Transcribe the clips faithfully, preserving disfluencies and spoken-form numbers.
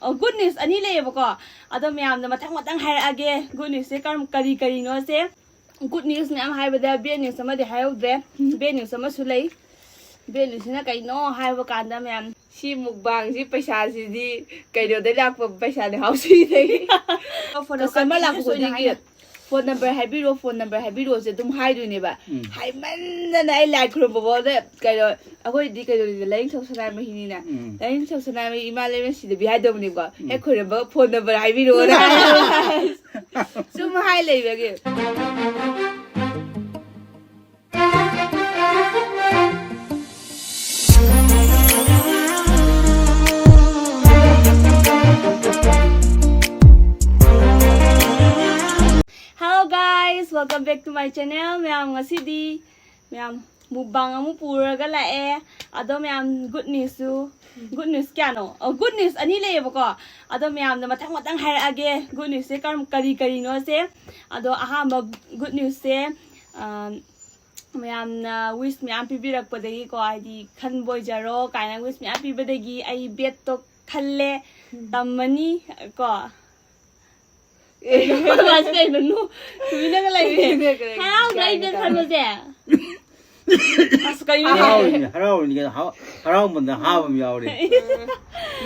ꯑꯣ, good news ꯑꯅꯤ ꯂꯩꯌꯦꯕꯀꯣ꯫ ꯑꯗꯣ ꯃꯌꯥꯝꯗ ꯃꯊꯪ ꯃꯊꯪ ꯍꯥꯏꯔꯛꯑꯒꯦ꯫ ꯒꯨꯗ ꯅ꯭ꯌꯨꯁꯁꯦ ꯀꯔꯝ ꯀꯔꯤ ꯀꯔꯤꯅꯣꯁꯦ꯫ ꯒꯨꯗ ꯅ꯭ꯌꯨꯁ ꯃꯌꯥꯝ ꯍꯥꯏꯕꯗ ꯕꯦꯗ ꯅ꯭ꯌꯨꯁ ꯑꯃꯗꯤ ꯍꯥꯏꯍꯧꯗ꯭ꯔꯦ꯫ ꯕꯦꯗ ꯅ꯭ꯌꯨꯁ ꯑꯃꯁꯨ ꯂꯩ꯫ ꯕꯦꯗ ꯅ꯭ꯌꯨꯁꯁꯤꯅ ꯀꯩꯅꯣ ꯍꯥꯏꯕ ꯀꯥꯟꯗ ꯃꯌꯥꯝ, ꯁꯤ ꯃꯨꯛꯕꯥꯡꯁꯤ ꯄꯩꯁꯥꯁꯤꯗꯤ ꯀꯩꯅꯣꯗꯩ ꯂꯥꯛꯄ ꯄꯩꯁꯥꯅꯤ, ꯍꯥꯎꯁꯤꯗꯒꯤ꯫ ꯐꯣꯟ ꯀꯁꯇꯃꯔ ꯂꯥꯛꯄ ꯈꯨꯗꯤꯡꯒꯤ ꯐꯣꯟ ꯅꯝꯕꯔ ꯍꯥꯏꯕꯤꯔꯛꯑꯣ, ꯐꯣꯟ ꯅꯝꯕꯔ ꯍꯥꯏꯕꯤꯔꯛꯑꯣꯁꯦ ꯑꯗꯨꯝ ꯍꯥꯏꯗꯣꯏꯅꯦꯕ꯫ ꯎꯝ꯫ ꯍꯥꯏꯃꯟꯗꯅ ꯑꯩ ꯂꯥꯏ ꯈꯨꯔꯨꯝꯕ ꯐꯥꯎꯗ ꯀꯩꯅꯣ, ꯑꯩꯈꯣꯏꯗꯤ ꯀꯩꯅꯣꯅꯤꯗ, ꯂꯥꯏꯅꯤꯡꯊꯧ ꯁꯅꯥꯃꯍꯤꯅꯤꯅ꯫ ꯎꯝ꯫ ꯂꯥꯏꯅꯤꯡꯊꯧ ꯁꯅꯥꯃꯍꯤ ꯏꯃꯥ ꯂꯩꯃ ꯁꯤꯗꯕꯤ ꯍꯥꯏꯗꯧꯕꯅꯦꯕꯀꯣ꯫ ꯎꯝ꯫ ꯍꯦꯛ ꯈꯣꯏꯔꯝꯕꯒ ꯐꯣꯟ ꯅꯝꯕꯔ ꯍꯥꯏꯕꯤꯔꯛꯑꯣꯅ ꯍꯥꯏ꯫ ꯁꯨꯝ ꯍꯥꯏ ꯂꯩꯕꯒꯤ꯫ Hello guys, welcome back to my channel. ꯃꯌꯥꯝ, ꯉꯁꯤꯗꯤ ꯃꯌꯥꯝ ꯃꯨꯛꯕꯥꯡ ꯑꯃꯨꯛ ꯄꯨꯔꯒ ꯂꯥꯛꯑꯦ꯫ ꯑꯗꯣ ꯃꯌꯥꯝ, ꯒꯨꯗ ꯅ꯭ꯌꯨꯁꯁꯨ, ꯒꯨꯗ ꯅ꯭ꯌꯨꯁ ꯀꯌꯥꯅꯣ? ꯑꯣ, ꯒꯨꯗ ꯅ꯭ꯌꯨꯁ ꯑꯅꯤ ꯂꯩꯌꯦꯕꯀꯣ꯫ ꯑꯗꯣ ꯃꯌꯥꯝꯗ ꯃꯊꯪ ꯃꯊꯪ ꯍꯥꯏꯔꯛꯑꯒꯦ, ꯒꯨꯗ ꯅ꯭ꯌꯨꯁꯁꯦ ꯀꯔꯝ ꯀꯔꯤ ꯀꯔꯤꯅꯣꯁꯦ꯫ ꯑꯗꯣ ꯑꯍꯥꯟꯕ ꯒꯨꯗ ꯅ꯭ꯌꯨꯁꯁꯦ, ꯑ, ꯃꯌꯥꯝꯅ ꯋꯤꯁ ꯃꯌꯥꯝ ꯄꯤꯕꯤꯔꯛꯄꯗꯒꯤꯀꯣ, ꯍꯥꯏꯗꯤ ꯈꯟꯕ ꯑꯣꯏꯖꯔꯣ ꯀꯥꯏꯅ ꯋꯤꯁ ꯃꯌꯥꯝ ꯄꯤꯕꯗꯒꯤ ꯑꯩ ꯕꯦꯠꯇꯣ ꯈꯜꯂꯦ, ꯎꯝ꯫ ꯇꯝꯃꯅꯤ ꯀꯣ꯫ ꯑꯦ꯫ ꯀꯩꯅꯣ, ꯀꯩꯅꯣ, ꯇꯨꯃꯤꯟꯅꯒ ꯂꯩꯔꯦ꯫ ꯇꯨꯃꯤꯟꯅꯒ ꯂꯩꯔꯦ꯫ ꯍꯔꯥꯎꯗ꯭ꯔꯥ ꯑꯩꯅ ꯈꯟꯕꯁꯦ? ꯑꯁ, ꯀꯩꯅꯣꯅꯦ? ꯍꯔꯥꯎꯔꯤꯅꯤ, ꯍꯔꯥꯎꯔꯤꯅꯤ ꯀꯩꯅꯣ, ꯍꯥ-, ꯍꯔꯥꯎꯃꯟꯗꯅ ꯍꯥꯕ ꯑꯃ ꯌꯥꯎꯔꯦ꯫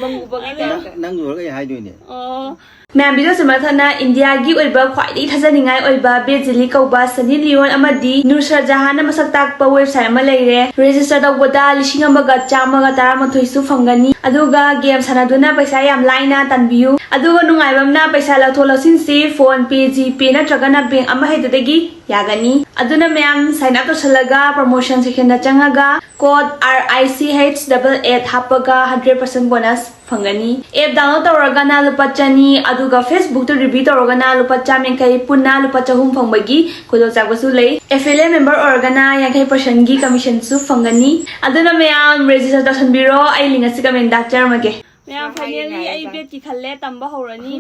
ꯃꯪꯒꯨꯕꯒꯤ ꯑꯗꯣ ꯇꯥꯏꯞꯇ꯫ ꯅꯪ ꯂꯣꯏꯔꯒ ꯑꯩ ꯍꯥꯏꯗꯣꯏꯅꯦ꯫ ꯑꯣ꯫ ꯃꯌꯥꯝ, ꯚꯤꯗꯤꯑꯣꯁꯤ ꯃꯊꯛꯅ ꯏꯟꯗꯤꯌꯥꯒꯤ ꯑꯣꯏꯕ ꯈ꯭ꯋꯥꯏꯗꯒꯤ ꯊꯥꯖꯅꯤꯡꯉꯥꯏ ꯑꯣꯏꯕ ꯕꯦꯗ ꯖꯤꯂꯤ ꯀꯧꯕ ꯁꯟꯅꯤ ꯂꯤꯌꯣꯟ ꯑꯃꯗꯤ ꯅꯨꯔꯁꯔ ꯖꯍꯥꯟꯅ ꯃꯁꯛ ꯇꯥꯛꯄ ꯋꯦꯕꯁꯥꯏꯠ ꯑꯃ ꯂꯩꯔꯦ꯫ ꯔꯦꯖꯤꯁꯇꯔ ꯇꯧꯕꯗ ꯂꯤꯁꯤꯡ ꯑꯃꯒ ꯆꯥꯝꯃꯒ ꯇꯔꯥꯃꯥꯊꯣꯏꯁꯨ ꯐꯪꯒꯅꯤ꯫ ꯑꯗꯨꯒ ꯒꯦꯝ ꯁꯥꯟꯅꯗꯨꯅ ꯄꯩꯁꯥ ꯌꯥꯝ ꯂꯥꯏꯅ ꯇꯥꯟꯕꯤꯌꯨ꯫ ꯑꯗꯨꯒ ꯅꯨꯡꯉꯥꯏꯕ ꯑꯃꯅ ꯄꯩꯁꯥ ꯂꯧꯊꯣꯛ ꯂꯧꯁꯤꯟꯁꯤ PhonePe, GPay ꯅꯠꯇ꯭ꯔꯒꯅ ꯕꯦꯡꯛ ꯑꯃ ꯍꯦꯛꯇꯗꯒꯤ ꯌꯥꯒꯅꯤ꯫ ꯑꯗꯨꯅ ꯃꯌꯥꯝ sign up ꯇꯧꯁꯜꯂꯒ promotion sectionꯗ ꯆꯪꯉꯒ code R I C H double eight ꯍꯥꯞꯄꯒ hundred percent bonus ꯐꯪꯒꯅꯤ꯫ App download ꯇꯧꯔꯒꯅ ꯂꯨꯄꯥ ꯆꯅꯤ, ꯑꯗꯨꯒ Facebookꯇ review ꯇꯧꯔꯒꯅ ꯂꯨꯄꯥ ꯆꯥꯝ ꯌꯥꯡꯈꯩ, ꯄꯨꯟꯅ ꯂꯨꯄꯥ ꯆꯍꯨꯝ ꯐꯪꯕꯒꯤ ꯈꯨꯗꯣꯡꯆꯥꯕꯁꯨ ꯂꯩ꯫ Affiliate member ꯑꯣꯏꯔꯒꯅ ꯌꯥꯡꯈꯩ percentꯒꯤ commissionꯁꯨ ꯐꯪꯒꯅꯤ꯫ ꯑꯗꯨꯅ ꯃꯌꯥꯝ register ꯇꯧꯁꯟꯕꯤꯔꯣ, ꯑꯩ link ꯑꯁꯤ commentꯗ ꯍꯥꯞꯆꯔꯝꯃꯒꯦ꯫ ꯃꯌꯥꯝ, ꯍꯥꯏꯒꯦ finally ꯉꯥꯏ ꯑꯩ ꯉꯥꯏ꯫ ꯕꯦꯠꯀꯤ ꯈꯜꯂꯦ, ꯇꯝꯕ ꯍꯧꯔꯅꯤ꯫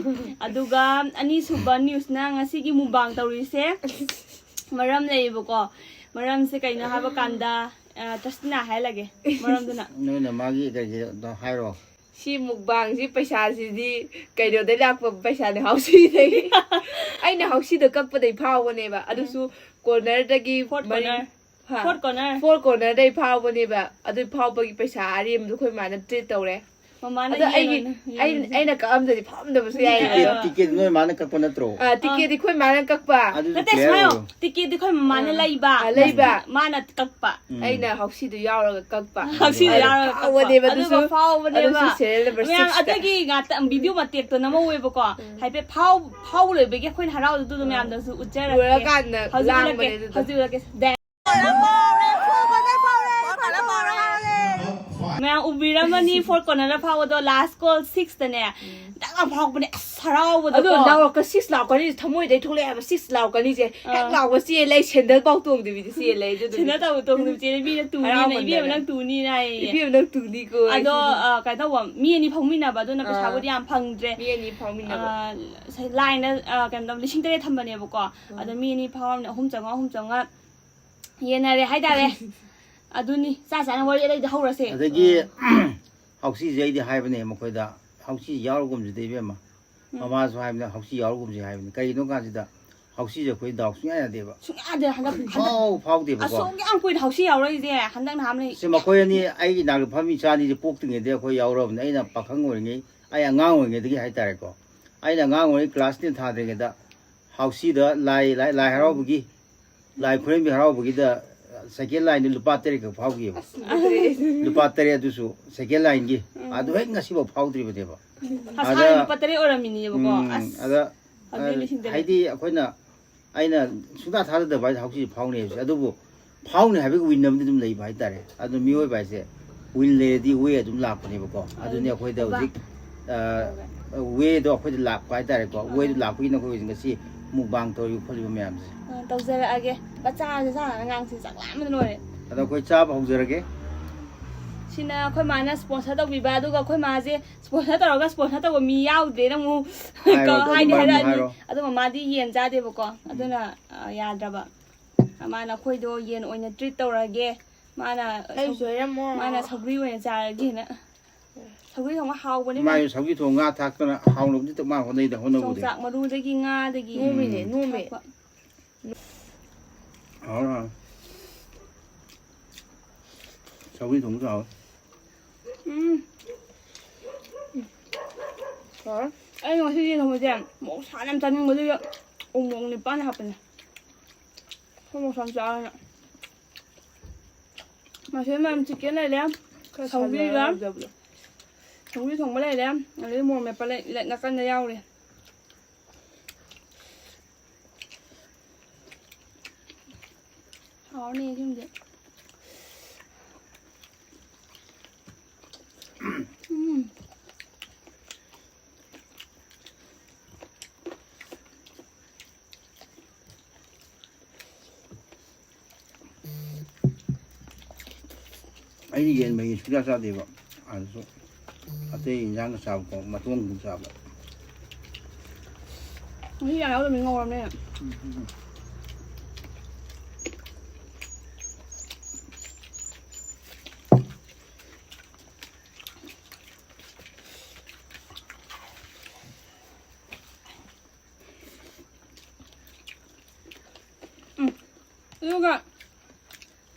ꯑꯗꯨꯒ ꯑꯅꯤꯁꯨꯕ newsꯅ ꯉꯁꯤꯒꯤ ꯃꯨꯛꯕꯥꯡ ꯇꯧꯔꯤꯁꯦ ꯃꯔꯝ ꯂꯩꯌꯦꯕꯀꯣ꯫ ꯃꯔꯝꯁꯦ ꯀꯩꯅꯣ ꯍꯥꯏꯕ ꯀꯥꯟꯗ, ꯑ, ꯇꯁꯅꯤꯅ ꯍꯥꯏꯍꯜꯂꯒꯦ ꯃꯔꯝꯗꯨꯅ꯫ ꯅꯣꯏꯅ ꯃꯥꯒꯤ ꯀꯩꯒꯤꯗꯣ ꯍꯥꯏꯔꯣ꯫ ꯁꯤ ꯃꯨꯛꯕꯥꯡꯁꯤ ꯄꯩꯁꯥꯁꯤꯗꯤ ꯀꯩꯅꯣꯗꯩ ꯂꯥꯛꯄ ꯄꯩꯁꯥꯅꯤ, ꯍꯥꯎꯁꯤꯗꯒꯤ꯫ ꯑꯩꯅ ꯍꯥꯎꯁꯤꯗ ꯀꯛꯄꯗꯩ ꯐꯥꯎꯕꯅꯦꯕ, ꯑꯗꯨꯁꯨ ꯀꯣꯔꯅꯔꯗꯒꯤ꯫ Fourth ꯃꯔꯤ- corner. ꯍꯥ? Fourth corner. Fourth cornerꯗꯩ ꯐꯥꯎꯕꯅꯦꯕ꯫ ꯑꯗꯨ ꯐꯥꯎꯕꯒꯤ ꯄꯩꯁꯥ ꯑꯔꯦꯝꯕꯗꯣ ꯑꯩꯈꯣꯏ ꯃꯥꯅ treat ꯇꯧꯔꯦ꯫ ꯃꯃꯥꯅ ꯑꯗꯣ ꯌꯦꯟ ꯑꯩꯒꯤ ꯑꯣꯏꯅ, ꯑꯩꯅ ꯌꯦꯟꯁꯦ꯫ ꯑꯩꯅ ꯀꯛꯑꯝꯗꯗꯤ ꯐꯝꯗꯕꯁꯨ ꯌꯥꯏꯌꯦ꯫ ꯇꯤꯀꯦꯠ, ꯑꯗꯣ ꯇꯤꯀꯦꯠ ꯅꯣꯏ ꯃꯥꯅ ꯀꯛꯄ ꯅꯠꯇ꯭ꯔꯣ? ꯑ, ꯇꯤꯀꯦꯠꯇꯤ ꯑꯩꯈꯣꯏ ꯃꯥꯅ ꯀꯛꯄ꯫ ꯑꯗꯨꯗꯤ ꯑꯗꯨ ꯅꯠꯇꯦ, clear ꯁꯨꯃꯥꯏꯅ ꯑꯣꯏꯔꯣ꯫ ꯇꯤꯀꯦꯠꯇꯤ ꯑꯩꯈꯣꯏ ꯃꯃꯥꯅ ꯑ, ꯂꯩꯕ꯫ ꯑ, ꯂꯩꯕ꯫ ꯃꯥꯅ ꯀꯛꯄ꯫ ꯎꯝ꯫ ꯑꯩꯅ ꯍꯥꯎꯁꯤꯗꯨ ꯌꯥꯎꯔꯒ ꯀꯛꯄ꯫ ꯍꯥꯎꯁꯤꯗꯨ ꯑꯗꯨ ꯌꯥꯎꯔꯒ ꯀꯛꯄ꯫ ꯐꯥꯎꯕꯅꯦꯕ ꯑꯗꯨꯁꯨ꯫ ꯑꯗꯨꯒ ꯐꯥꯎꯕꯅꯦꯕ꯫ ꯑꯗꯨꯁꯨ serial number ꯃꯌꯥꯝ sixꯇ꯫ ꯑꯗꯨꯒꯤ ꯉꯥꯛꯇ video ꯃꯇꯦꯛꯇꯣ ꯅꯝꯍꯧꯋꯦꯕꯀꯣ꯫ ꯎꯝ꯫ ꯍꯥꯏꯐꯦꯠ ꯐꯥꯎ-, ꯐꯥꯎꯕ ꯂꯣꯏꯕꯒꯤ ꯑꯩꯈꯣꯏꯅ ꯍꯔꯥꯎꯕꯗꯨ ꯑꯗꯨꯝ ꯃꯌꯥꯝꯗꯁꯨ ꯎꯠꯆꯔꯛꯀꯦ꯫ ꯂꯣꯏꯔꯀꯥꯟꯗ ꯍꯧꯖꯤꯛ ꯂꯥꯡꯕꯅꯦ ꯎꯠꯂꯛꯀꯦ, ꯑꯗꯨꯗꯣ꯫ ꯍꯧꯖꯤꯛ ꯎꯠꯂꯛꯀꯦ꯫ ꯗꯦ- ꯃꯌꯥꯝ ꯎꯕꯤꯔꯝꯃꯅꯤ, fourth cornerꯗ ꯐꯥꯎꯕꯗꯣ, last call sixꯇꯅꯦ꯫ ꯗꯛ ꯂꯥꯎ ꯐꯥꯎꯔꯛꯄꯅꯦ, ꯑꯁ, ꯍꯔꯥꯎꯕꯗꯣ ꯑꯗꯣ ꯀꯣ꯫ ꯂꯥꯎꯔꯛꯀ-, six ꯂꯥꯎꯔꯛꯀꯅꯤ, ꯊꯃꯣꯏꯗꯩ ꯊꯣꯛꯂꯛꯑꯦ ꯍꯥꯏꯕ, six ꯂꯥꯎꯔꯛꯀꯅꯤꯁꯦ꯫ ꯍꯦꯛ ꯑꯥ꯫ ꯂꯥꯎꯕ ꯆꯦꯜꯂꯦ, ꯑꯩ ꯁꯦꯟꯗꯜ ꯐꯥꯎ ꯇꯣꯡꯗꯕꯤꯗ ꯆꯦꯜꯂꯦ ꯑꯩꯁꯨ ꯑꯗꯨꯝ꯫ ꯁꯦꯟꯗꯜ ꯇꯧ-, ꯇꯣꯡꯗꯕꯤ ꯆꯦꯜꯂꯦ, ꯃꯤꯅ ꯇꯨꯅꯤꯅ, ꯍꯔꯥꯎꯃꯟꯗꯅ꯫ "ꯏꯕꯦꯝꯃ, ꯅꯪ ꯇꯨꯅꯤꯅ" ꯍꯥꯏꯌꯦ꯫ "ꯏꯕꯦꯝꯃ, ꯅꯪ ꯇꯨꯅꯤꯀꯣ" ꯑꯗꯣ, ꯍꯥꯏꯁꯤꯅꯤ꯫ ꯑ, ꯀꯩꯅꯣ ꯇꯧꯕ, ꯃꯤ ꯑꯅꯤ ꯐꯥꯎꯃꯤꯟꯅꯕ, ꯑꯗꯨꯅ ꯑꯥ꯫ ꯄꯩꯁꯥꯕꯨꯗꯤ ꯌꯥꯝ ꯐꯪꯗ꯭ꯔꯦ꯫ ꯃꯤ ꯑꯅꯤ ꯐꯥꯎꯃꯤꯟꯅꯕ꯫ ꯑ, ꯁ-, line-ꯗ, ꯑ, ꯀꯩꯅꯣ ꯇꯧ-, ꯂꯤꯁꯤꯡ ꯇꯔꯦꯠ ꯊꯝꯕꯅꯦꯕꯀꯣ꯫ ꯎꯝ꯫ ꯑꯗꯣ ꯃꯤ ꯑꯅꯤ ꯐꯥꯎꯔꯝꯅ ꯑꯍꯨꯝ ꯆꯥꯝꯃꯉꯥ, ꯑꯍꯨꯝ ꯆꯥꯝꯃꯉꯥ ꯌꯦꯟꯅꯔꯦ ꯍꯥꯏꯇꯥꯔꯦ꯫ ꯑꯗꯨꯅꯤ, ꯆꯥ ꯆꯥꯅ ꯋꯥꯔꯤ ꯑꯇꯩꯗꯤ ꯍꯧꯔꯁꯦ꯫ ꯑꯗꯒꯤ, ꯑꯥ꯫ ꯍꯥꯎꯁꯤꯁꯦ ꯑꯩꯗꯤ ꯍꯥꯏꯕꯅꯦ ꯃꯈꯣꯏꯗ, "ꯍꯥꯎꯁꯤ ꯌꯥꯎꯔꯒꯨꯝꯁꯤꯗ, ꯏꯕꯦꯝꯃ"꯫ ꯎꯝ꯫ ꯃꯃꯥꯁꯨ ꯍꯥꯏꯕꯅꯦ, "ꯍꯥꯎꯁꯤ ꯌꯥꯎꯔꯒꯨꯝꯁꯤ" ꯍꯥꯏꯕꯅꯤ꯫ ꯀꯔꯤꯒꯤꯅꯣ ꯀꯥꯟꯁꯤꯗ, ꯍꯥꯎꯁꯤꯁꯦ ꯑꯩꯈꯣꯏ ꯗꯥꯎ ꯁꯨꯡꯌꯥ ꯌꯥꯗꯦꯕ꯫ ꯁꯨꯡꯌꯥ ꯌꯥꯗꯦ꯫ ꯍꯟꯗꯛ, ꯍꯟꯗꯛ ꯁꯨꯡꯐꯥꯎ ꯐꯥꯎꯗꯦꯕꯀꯣ꯫ ꯑꯁꯨꯛ ꯌꯥꯝ ꯀꯨꯏꯅ ꯍꯥꯎꯁꯤ ꯌꯥꯎꯔꯛꯏꯁꯦ ꯍꯟꯗꯛ ꯅꯍꯥꯟ ꯂꯩ-꯫ ꯁꯤ ꯃꯈꯣꯏ ꯑꯅꯤ, ꯑꯩꯒꯤ ꯏꯅꯥꯛꯇ ꯐꯝꯃꯤ ꯏꯆꯥ ꯑꯅꯤꯁꯦ ꯄꯣꯛꯇ꯭ꯔꯤꯉꯩꯗ ꯑꯩꯈꯣꯏ ꯌꯥꯎꯔꯕꯅꯦ꯫ ꯑꯩꯅ ꯄꯥꯈꯪ ꯑꯣꯏꯔꯤꯉꯩ, ꯑꯩ ꯑꯉꯥꯡ ꯑꯣꯏꯔꯤꯉꯩꯗꯒꯤ ꯍꯥꯏꯇꯥꯔꯦꯀꯣ꯫ ꯑꯩꯅ ꯑꯉꯥꯡ ꯑꯣꯏꯔꯤꯉꯩ class ten ꯊꯥꯗ꯭ꯔꯤꯉꯩꯗ ꯍꯥꯎꯁꯤꯗ ꯂꯥꯏ, ꯂꯥꯏ, ꯂꯥꯏ ꯍꯔꯥꯎꯕꯒꯤ, ꯂꯥꯏ ꯈꯨꯔꯨꯝꯕꯤ ꯍꯔꯥꯎꯕꯒꯤꯗ second line-ꯗ ꯂꯨꯄꯥ ꯇꯔꯦꯠ ꯈꯛ ꯐꯥꯎꯈꯤꯑꯕ꯫ ꯑꯁ, ꯂꯨꯄꯥ ꯇꯔꯦꯠ꯫ ꯂꯨꯄꯥ ꯇꯔꯦꯠ, ꯑꯗꯨꯁꯨ second line-ꯒꯤ꯫ ꯎꯝ꯫ ꯑꯗꯨ ꯍꯦꯛ ꯉꯁꯤꯐꯥꯎ ꯐꯥꯎꯗ꯭ꯔꯤꯕꯅꯦꯕ꯫ ꯑꯁꯥꯅ ꯑꯗ, ꯂꯨꯄꯥ ꯇꯔꯦꯠ ꯑꯣꯏꯔꯝꯃꯤꯅꯦꯕꯀꯣ꯫ ꯎꯝ, ꯑꯁ, ꯑꯗ, ꯍꯧꯖꯤꯛ ꯑ, ꯂꯤꯁꯤꯡ ꯇꯔꯦꯠ꯫ ꯍꯥꯏꯗꯤ ꯑꯩꯈꯣꯏꯅ, ꯑꯩꯅ ꯁꯨꯡꯊꯥ ꯊꯥꯖꯗꯕ ꯍꯥꯏꯗꯤ ꯍꯥꯎꯁꯤ ꯐꯥꯎꯅꯤ ꯍꯥꯏꯕꯁꯦ꯫ ꯑꯗꯨꯕꯨ ꯐꯥꯎꯅꯤ ꯍꯥꯏꯕꯒꯤ win ꯑꯃꯗꯤ ꯑꯗꯨꯝ ꯂꯩꯕ ꯍꯥꯏꯇꯥꯔꯦ꯫ ꯑꯗꯨ ꯃꯤꯑꯣꯏꯕ ꯍꯥꯏꯁꯦ win ꯂꯩꯔꯗꯤ way ꯑꯗꯨꯝ ꯂꯥꯛꯄꯅꯦꯕꯀꯣ꯫ ꯑꯗꯨꯅꯤ ꯑꯗꯨꯅꯤ꯫ ꯑꯩꯈꯣꯏꯗ ꯍꯧꯖꯤꯛ, ꯑ, way-ꯗꯣ ꯑꯩꯈꯣꯏꯗ ꯂꯥꯛꯄ ꯍꯥꯏꯇꯥꯔꯦꯀꯣ꯫ ꯑꯥ꯫ Way-ꯗꯣ ꯂꯥꯛꯄꯒꯤꯅ ꯑꯩꯈꯣꯏ ꯍꯧꯖꯤꯛ ꯉꯁꯤ mukbang ꯇꯧꯔꯤꯕ ꯈꯣꯠꯂꯤꯕ ꯃꯌꯥꯝꯁꯦ꯫ ꯑ, ꯇꯧꯖꯔꯛꯑꯒꯦ꯫ ꯃꯆꯥꯁꯦ ꯆꯥꯅ ꯑꯉꯥꯡꯁꯦ ꯆꯥꯛ ꯂꯥꯝꯕꯅ ꯂꯣꯏꯔꯦ꯫ ꯑꯗꯣ ꯑꯩꯈꯣꯏ ꯆꯥꯕ ꯍꯧꯖꯔꯒꯦ꯫ ꯁꯤꯅ ꯑꯩꯈꯣꯏ ꯃꯥꯅ sponsor ꯇꯧꯕꯤꯕ, ꯑꯗꯨꯒ ꯑꯩꯈꯣꯏ ꯃꯥꯁꯦ sponsor ꯇꯧꯔꯒ sponsor ꯇꯧꯕ ꯃꯤ ꯌꯥꯎꯗ꯭ꯔꯦꯅ ꯑꯃꯨꯛ ꯍꯥꯏꯔꯣ, ꯀ-, ꯑꯗꯨ ꯍꯥꯏꯗꯤ ꯃꯔꯝꯗꯣ ꯍꯥꯏꯔꯛꯑꯅꯤ꯫ ꯍꯥꯏꯔꯣ꯫ ꯑꯗꯣ ꯃꯃꯥꯗꯤ ꯌꯦꯟ ꯆꯥꯗꯦꯕꯀꯣ, ꯑꯗꯨꯅ, ꯑ, ꯌꯥꯗ꯭ꯔꯕ꯫ ꯃꯥꯅ ꯑꯩꯈꯣꯏꯗꯣ ꯌꯦꯟ ꯑꯣꯏꯅ treat ꯇꯧꯔꯒꯦ꯫ ꯃꯥꯅ ꯑꯩꯁꯨ ꯁꯧ-, ꯂꯩꯔꯝꯃꯣ꯫ ꯃꯥꯅ ꯁꯧꯒ꯭ꯔꯤ ꯑꯣꯏꯅ ꯆꯥꯔꯒꯦꯅ꯫ ꯁꯧꯒ꯭ꯔꯤ ꯊꯣꯡꯕ ꯍꯥꯎꯕꯅꯤ꯫ ꯃꯥꯏ ꯁꯧꯒ꯭ꯔꯤ ꯊꯣꯡ ꯉꯥ ꯊꯥꯛꯇꯅ ꯍꯥꯎꯅꯕꯗꯤ ꯃꯥ ꯍꯣꯠꯅꯩꯗ, ꯍꯣꯠꯅꯕꯗꯤ꯫ ꯌꯣꯡꯆꯥꯛ ꯃꯔꯨꯗꯒꯤ, ꯉꯥꯗꯒꯤ꯫ ꯅꯣꯝꯃꯤꯅꯦ, ꯎꯝ꯫ ꯅꯣꯝꯃꯦ꯫ ꯊꯥꯛꯄ꯫ ꯍꯥꯎꯔꯦ, ꯍꯥꯎꯔꯦ꯫ ꯁꯧꯒ꯭ꯔꯤ ꯊꯣꯡꯕꯁꯨ ꯍꯥꯎꯋꯦ꯫ ꯎꯝ꯫ ꯍꯥꯎꯔꯦ꯫ ꯑꯩ ꯉꯁꯤꯗꯤ ꯊꯣꯡꯕꯁꯦ ꯃꯣꯔꯣꯛ ꯁꯥꯅ ꯌꯥꯝ ꯆꯥꯅꯤꯡꯕꯗꯨꯗ ꯎ ꯃꯣꯔꯣꯛ ꯅꯤꯄꯥꯟ ꯍꯥꯞꯄꯅꯦ꯫ ꯑꯩꯈꯣꯏ ꯃꯣꯔꯣꯛ ꯁꯥꯅ ꯆꯥꯔꯅ꯫ ꯃꯊꯦꯜ ꯃꯌꯥꯝ chicken ꯂꯩꯔꯦ꯫ ꯈꯔ ꯁꯧꯒ꯭ꯔꯤꯒ꯫ ꯁꯥꯟꯅꯔ ꯍꯥꯞꯆꯕꯗꯣ꯫ ꯁꯧꯒ꯭ꯔꯤ ꯊꯣꯡꯕ ꯂꯩꯔꯦ꯫ ꯑꯗꯩ ꯃꯣꯔꯣꯛ ꯃꯦꯠꯄ ꯂꯩ-, ꯂꯩ-, ꯅꯥꯀꯟꯗ ꯌꯥꯎꯔꯦ꯫ ꯍꯥꯎꯔꯅꯤ ꯁꯤꯃꯗꯤ꯫ ꯎꯝ꯫ ꯑꯩꯗꯤ ꯌꯦꯟ ꯃꯍꯤ ꯁꯨꯡꯆꯥ ꯆꯥꯗꯦꯕ꯫ ꯑꯗꯨꯁꯨ ꯑꯇꯩ ꯏꯟꯖꯥꯡꯒ ꯆꯥꯕꯀꯣ, ꯃꯇꯣꯡꯒꯨꯝꯕ ꯆꯥꯕ꯫ ꯃꯍꯤ ꯌꯥꯝ ꯌꯥꯎꯗꯕꯅꯤ, ꯉꯧꯔꯕꯅꯤꯅ꯫ ꯎꯝ, ꯎꯝ, ꯎꯝ꯫ ꯎꯝ꯫ ꯑꯗꯨꯒ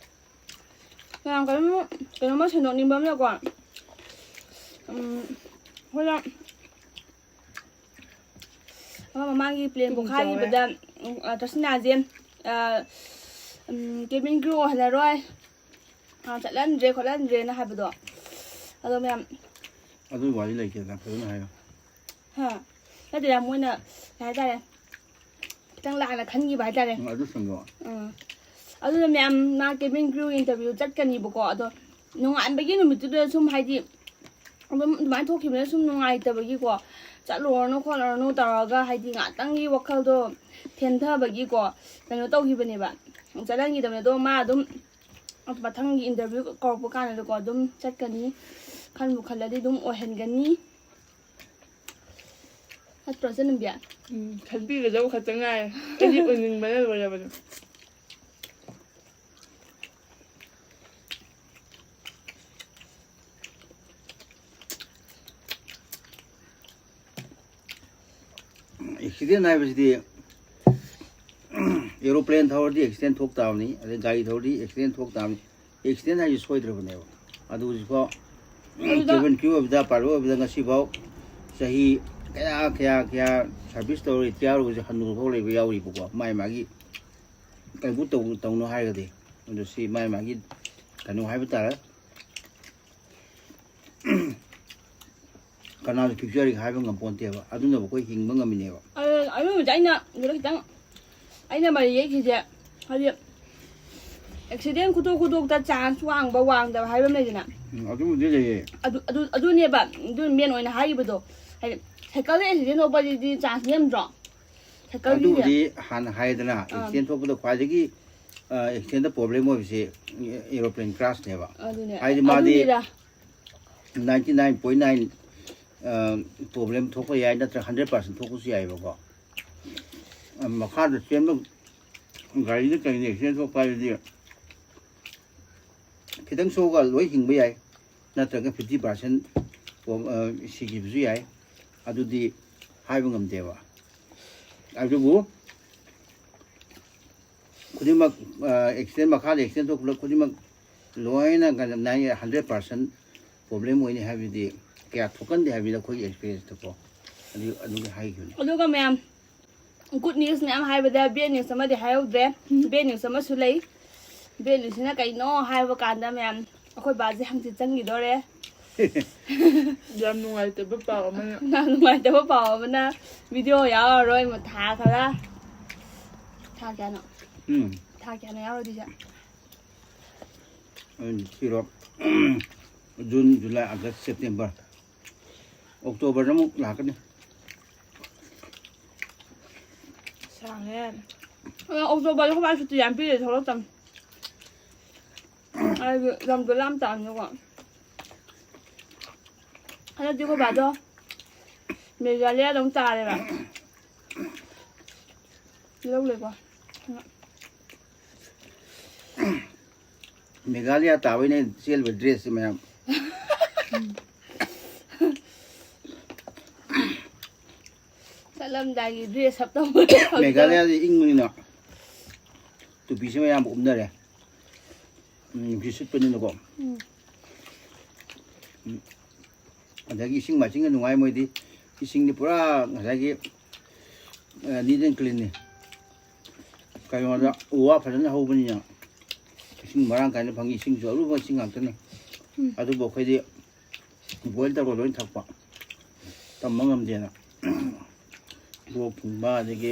ꯃꯌꯥꯝ ꯀꯩꯅꯣꯝ-, ꯀꯩꯅꯣꯝꯃ ꯁꯦꯡꯗꯣꯛꯅꯤꯡꯕ ꯑꯃꯅꯀꯣ, ꯎꯝ, ꯑꯩꯈꯣꯏꯅ ꯑꯃ ꯃꯃꯥꯡꯒꯤ plane ꯄꯣꯛꯈꯥꯏꯈꯤꯕꯗ, ꯎꯝ, ꯑ, ꯇ꯭ꯔꯁꯤꯅꯥꯁꯦ, ꯑ, ꯎꯝ, cabin crew ꯑꯣꯏꯍꯜꯂꯔꯣꯏ, ꯑ, ꯆꯠꯍꯟꯗ꯭ꯔꯦ ꯈꯣꯠꯍꯟꯗ꯭ꯔꯦꯅ ꯍꯥꯏꯕꯗꯣ꯫ ꯑꯗꯣ ꯃꯌꯥꯝ ꯑꯗꯨꯒꯤ ꯋꯥꯔꯤ ꯂꯩꯇꯦꯗ, ꯐꯖꯅ ꯍꯥꯏꯌꯣ꯫ ꯍꯥ? ꯅꯠꯇꯦꯗ, ꯃꯣꯏꯅ ꯀꯩ ꯍꯥꯏꯇꯥꯔꯦ, ꯈꯤꯇꯪ ꯂꯥꯟꯅ ꯈꯟꯈꯤꯕ ꯍꯥꯏꯇꯥꯔꯦ꯫ ꯎꯝ, ꯑꯗꯨ ꯁꯦꯡꯗꯣꯛꯑꯣ꯫ ꯎꯝ꯫ ꯑꯗꯨꯅ ꯃꯌꯥꯝ ꯃꯥ cabin crew interview ꯆꯠꯀꯅꯤꯕꯀꯣ, ꯑꯗꯣ ꯅꯣꯡꯉꯥꯟꯕꯒꯤ ꯅꯨꯃꯤꯠꯇꯨꯗ ꯁꯨꯝ ꯍꯥꯏꯗꯤ ꯑꯗꯨꯝ ꯑꯗꯨꯃꯥꯏꯅ ꯊꯣꯛꯈꯤꯕꯅ ꯁꯨꯝ ꯅꯨꯡꯉꯥꯏꯇꯕꯒꯤꯀꯣ, ꯆꯠꯂꯨꯔꯅꯨ ꯈꯣꯠꯂꯨꯔꯅꯨ ꯇꯧꯔꯒ ꯍꯥꯏꯗꯤ ꯉꯥꯛꯇꯪꯒꯤ ꯋꯥꯈꯜꯗꯣ ꯊꯦꯟꯊꯕꯒꯤꯀꯣ ꯀꯩꯅꯣ ꯇꯧꯈꯤꯕꯅꯦꯕ, ꯆꯠꯍꯟꯈꯤꯗꯕꯅꯦ꯫ ꯑꯗꯣ ꯃꯥ ꯑꯗꯨꯝ ꯃꯊꯪꯒꯤ interview ꯀꯧꯔꯛꯄ ꯀꯥꯟꯗꯗꯀꯣ ꯑꯗꯨꯝ ꯆꯠꯀꯅꯤ, ꯈꯟꯕꯨ ꯈꯜꯂꯗꯤ ꯑꯗꯨꯝ ꯑꯣꯏꯍꯟꯒꯅꯤ꯫ ꯅꯠꯇ꯭ꯔꯣ, ꯏꯆꯟ ꯅꯨꯄꯤ? ꯎꯝ, ꯈꯟꯕꯤꯒꯗꯕ ꯈꯛꯇ ꯉꯥꯏꯔꯦ꯫ ꯑꯩꯗꯤ ꯑꯣꯏꯅꯤꯡꯕꯅ ꯂꯣꯏꯔꯕꯅꯦ꯫ ꯑꯦꯛꯁꯤꯗꯦꯟ ꯍꯥꯏꯕꯁꯤꯗꯤ ꯑꯦꯔꯣꯄ꯭ꯂꯦꯟ ꯊꯧꯔꯗꯤ ꯑꯦꯛꯁꯤꯗꯦꯟ ꯊꯣꯛ ꯇꯥꯕꯅꯤ, ꯑꯗꯩ ꯒꯥꯔꯤ ꯊꯧꯔꯗꯤ ꯑꯦꯛꯁꯤꯗꯦꯟ ꯊꯣꯛ ꯇꯥꯕꯅꯤ꯫ ꯑꯦꯛꯁꯤꯗꯦꯟ ꯍꯥꯏꯁꯤ ꯁꯣꯏꯗ꯭ꯔꯕꯅꯦꯕ꯫ ꯑꯗꯨ ꯍꯧꯖꯤꯛꯐꯥꯎ ꯑꯗꯨꯗ ꯀꯦꯕꯤꯟ ꯀ꯭ꯔꯤꯎ ꯑꯣꯏꯕꯗ, ꯄꯥꯏꯂꯣꯠ ꯑꯣꯏꯕꯗ ꯉꯁꯤꯐꯥꯎ ꯆꯍꯤ ꯀꯌꯥ ꯀꯌꯥ ꯀꯌꯥ ꯁꯥꯔꯚꯤꯁ ꯇꯧꯔ ꯔꯤꯇꯤꯌꯥꯔ ꯑꯣꯏꯕꯁꯦ ꯍꯟꯅꯨꯔꯐꯥꯎ ꯂꯩꯕ ꯌꯥꯎꯔꯤꯕꯀꯣ꯫ ꯃꯥꯏ ꯃꯥꯒꯤ ꯀꯩꯒꯨꯝ ꯇꯧ-, ꯇꯧꯅꯣ ꯍꯥꯏꯔꯒꯗꯤ꯫ ꯑꯗꯨ ꯁꯤ ꯃꯥꯏ ꯃꯥꯒꯤ ꯀꯩꯅꯣ ꯍꯥꯏꯕ ꯇꯥꯔꯦ꯫ ꯀꯅꯥꯁꯨ ꯐ꯭ꯌꯨꯆꯔꯒꯤ ꯍꯥꯏꯕ ꯉꯝꯄꯣꯟꯇꯦꯕ꯫ ꯑꯗꯨꯅꯕꯨ ꯑꯩꯈꯣꯏ ꯍꯤꯡꯕ ꯉꯝꯃꯤꯅꯦꯕ꯫ ꯑꯗꯨ, ꯑꯗꯨꯕꯨꯗꯤ ꯑꯩꯅ ꯑꯗꯨꯗ ꯈꯤꯇꯪ ꯑꯩꯅ ꯃꯔꯩ ꯌꯦꯠꯈꯤꯁꯦ, ꯍꯥꯏꯗꯤ ꯑꯦꯛꯁꯤꯗꯦꯟ ꯈꯨꯗꯣꯛ ꯈꯨꯗꯣꯛꯇ ꯆꯥꯟꯁ ꯋꯥꯡꯕ ꯋꯥꯡꯗꯕ ꯍꯥꯏꯕ ꯑꯃ ꯂꯩꯗꯅ꯫ ꯎꯝ, ꯑꯗꯨꯕꯨꯗꯤ ꯂꯩꯌꯦ꯫ ꯑꯗꯨ, ꯑꯗꯨ, ꯑꯗꯨꯅꯦꯕ, ꯑꯗꯨ ꯃꯦꯟ ꯑꯣꯏꯅ ꯍꯥꯏꯈꯤꯕꯗꯣ꯫ ꯍꯥꯏꯗꯤ ꯁꯥꯏꯀꯜꯗ ꯑꯦꯛꯁꯤꯗꯦꯟ ꯊꯣꯛꯄꯁꯤꯗꯤ ꯆꯥꯟꯁ ꯅꯦꯝꯗ꯭ꯔꯣ? ꯁꯥꯏꯀꯜꯒꯤꯁꯦ꯫ ꯑꯗꯨꯕꯨꯗꯤ ꯍꯥꯟꯅ ꯍꯥꯏꯗꯅ, ꯑꯥ꯫ ꯑꯦꯛꯁꯤꯗꯦꯟ ꯊꯣꯛꯄꯗ ꯈ꯭ꯋꯥꯏꯗꯒꯤ, ꯑ, ꯑꯦꯛꯁꯤꯗꯦꯟꯗ ꯄ꯭ꯔꯣꯕ꯭ꯂꯦꯝ ꯑꯣꯏꯕꯁꯦ ꯑꯦꯔꯣꯄ꯭ꯂꯦꯟ ꯀ꯭ꯔꯥꯁꯅꯦꯕ꯫ ꯑꯗꯨꯅꯦ꯫ ꯍꯥꯏꯗꯤ ꯃꯥꯗꯤ ꯑꯗꯨꯅꯤꯗ꯫ ꯅꯥꯏꯟꯇꯤ ꯅꯥꯏꯟ ꯄꯣꯏꯟ ꯅꯥꯏꯟ, ꯑ, ꯄ꯭ꯔꯣꯕ꯭ꯂꯦꯝ ꯊꯣꯛꯄ ꯌꯥꯏ, ꯅꯠꯇ꯭ꯔꯒ ꯍꯟꯗ꯭ꯔꯦꯠ ꯄꯥꯔꯁꯦꯟ ꯊꯣꯛꯄꯁꯨ ꯌꯥꯏꯑꯕꯀꯣ꯫ ꯑ, ꯃꯈꯥꯗ ꯆꯦꯟꯕ ꯒꯥꯔꯤꯗ ꯀꯔꯤꯗ ꯑꯦꯛꯁꯤꯗꯦꯟ ꯊꯣꯛꯄ ꯍꯥꯏꯕꯗꯤ ꯈꯤꯇꯪ ꯁꯣꯛꯑꯒ ꯂꯣꯏ ꯍꯤꯡꯕ ꯌꯥꯏ, ꯅꯠꯇ꯭ꯔꯒ ꯐꯤꯐꯇꯤ ꯄꯥꯔꯁꯦꯟ ꯄꯣ-, ꯑ, ꯁꯤꯈꯤꯕꯁꯨ ꯌꯥꯏ꯫ ꯑꯗꯨꯗꯤ ꯍꯥꯏꯕ ꯉꯝꯗꯦꯕ꯫ ꯑꯗꯨꯕꯨ ꯈꯨꯗꯤꯡꯃꯛ, ꯑ, ꯑꯦꯛꯁꯤꯗꯦꯟ ꯃꯈꯥꯗ ꯑꯦꯛꯁꯤꯗꯦꯟ ꯊꯣꯛꯄ ꯈꯨꯗꯤꯡꯃꯛ ꯂꯣꯏꯅ ꯀꯩꯅꯣ ꯅꯥꯏ-, ꯍꯟꯗ꯭ꯔꯦꯠ ꯄꯥꯔꯁꯦꯟ ꯄ꯭ꯔꯣꯕ꯭ꯂꯦꯝ ꯑꯣꯏꯅꯤ ꯍꯥꯏꯕꯗꯤ ꯀꯌꯥ ꯊꯣꯛꯀꯟꯗꯦ ꯍꯥꯏꯕꯅꯤꯅ ꯑꯩꯈꯣꯏꯒꯤ ꯑꯦꯛꯁꯄꯤꯔꯤꯌꯦꯟꯁꯇꯀꯣ꯫ ꯑꯗꯨ, ꯑꯗꯨꯒꯤ ꯍꯥꯏꯈꯤꯕꯅꯤ꯫ ꯑꯗꯨꯒ ꯃꯌꯥꯝ, ꯒꯨꯗ ꯅ꯭ꯌꯨꯁ ꯃꯌꯥꯝ ꯍꯥꯏꯕꯗ ꯕꯦꯗ ꯅ꯭ꯌꯨꯁ ꯑꯃꯗꯤ ꯍꯥꯏꯍꯧꯗ꯭ꯔꯦ꯫ ꯕꯦꯗ ꯅ꯭ꯌꯨꯁ ꯑꯃꯁꯨ ꯂꯩ꯫ ꯕꯦꯗ ꯅ꯭ꯌꯨꯁꯁꯤꯅ ꯀꯩꯅꯣ ꯍꯥꯏꯕ ꯀꯥꯟꯗ, ꯃꯌꯥꯝ, ꯑꯩꯈꯣꯏ ꯕꯥꯁꯦ ꯍꯪꯆꯤꯠ ꯆꯪꯈꯤꯗꯣꯔꯦ꯫ ꯌꯥꯝ ꯅꯨꯡꯉꯥꯏꯇꯕ ꯄꯥꯎ ꯑꯃꯅ꯫ ꯌꯥꯝ ꯅꯨꯡꯉꯥꯏꯇꯕ ꯄꯥꯎ ꯑꯃꯅ, ꯚꯤꯗꯤꯑꯣ ꯌꯥꯎꯔꯔꯣꯏ ꯃꯊꯥ ꯈꯔ꯫ ꯊꯥ ꯀꯌꯥꯅꯣ? ꯎꯝ꯫ ꯊꯥ ꯀꯌꯥꯅꯣ ꯌꯥꯎꯔꯣꯏꯗꯣꯏꯁꯦ? ꯑꯗꯨꯗꯤ ꯊꯤꯔꯣ꯫ ꯖꯨꯟ, ꯖꯨꯂꯥꯏ, ꯑꯥꯒꯁ, ꯁꯦꯞꯇꯦꯝꯕꯔ꯫ ꯑꯣꯛꯇꯣꯕꯔꯗ ꯑꯃꯨꯛ ꯂꯥꯛꯀꯅꯤ꯫ ꯁꯥꯡꯉꯦ꯫ ꯑ, ꯑꯣꯛꯇꯣꯕꯔꯗ ꯑꯩꯈꯣꯏ ꯕꯥ ꯁꯨꯇꯤ ꯌꯥꯝ ꯄꯤꯔꯦ, ꯊꯣꯛꯂꯛꯇꯝ꯫ ꯑꯩꯗꯤ ꯂꯝꯗꯣ ꯂꯥꯞ ꯇꯥꯕꯅꯤꯅꯀꯣ꯫ ꯍꯟꯗꯛꯇꯤ ꯑꯩꯈꯣꯏ ꯕꯥꯗꯣ ꯃꯦꯘꯥꯂꯌꯥꯗ ꯑꯃꯨꯛ ꯇꯥꯔꯦꯕ꯫ ꯂꯧ ꯂꯩꯀꯣ꯫ ꯃꯦꯘꯥꯂꯌꯥ ꯇꯥꯕꯩꯅꯦ ꯆꯦꯜꯂꯤꯕ ꯗ꯭ꯔꯦꯁꯁꯦ ꯃꯌꯥꯝ꯫ ꯆꯠꯂꯝꯗꯥꯏꯒꯤ dress up ꯇꯧꯕ꯫ ꯃꯦꯘꯥꯂꯌꯥꯗꯤ ꯏꯪꯕꯅꯤꯅ ꯇꯨꯄꯤꯁꯦ ꯃꯌꯥꯝ ꯎꯞꯅꯔꯦ꯫ ꯎꯝ, ꯅꯨꯡꯁꯤꯠ ꯁꯤꯠꯄꯅꯤꯅꯀꯣ꯫ ꯎꯝ꯫ ꯎꯝ꯫ ꯑꯗꯒꯤ ꯏꯁꯤꯡ ꯃꯥꯏꯁꯤꯡꯒ ꯅꯨꯡꯉꯥꯏ ꯃꯣꯏꯗꯤ꯫ ꯏꯁꯤꯡꯗꯤ ꯄꯨꯔꯥ ꯉꯁꯥꯏꯒꯤ, ꯑ, neat and cleanꯅꯤ꯫ ꯀꯩꯅꯣꯗ ꯎ ꯋꯥ ꯐꯖꯅ ꯍꯧꯕꯅꯤꯅ ꯏꯁꯤꯡ ꯃꯔꯥꯡ ꯀꯥꯏꯅ ꯐꯪꯉꯤ꯫ ꯏꯁꯤꯡꯁꯨ ꯑꯔꯨꯕ ꯏꯁꯤꯡ ꯉꯥꯛꯇꯅꯤ꯫ ꯎꯝ꯫ ꯑꯗꯨꯕꯨ ꯑꯩꯈꯣꯏꯗꯤ boil ꯇꯧꯔꯒ ꯂꯣꯏ ꯊꯛꯄ꯫ ꯇꯝꯕ ꯉꯝꯗꯦꯅ꯫ ꯂꯣꯛ ꯊꯨꯡꯕ, ꯑꯗꯒꯤ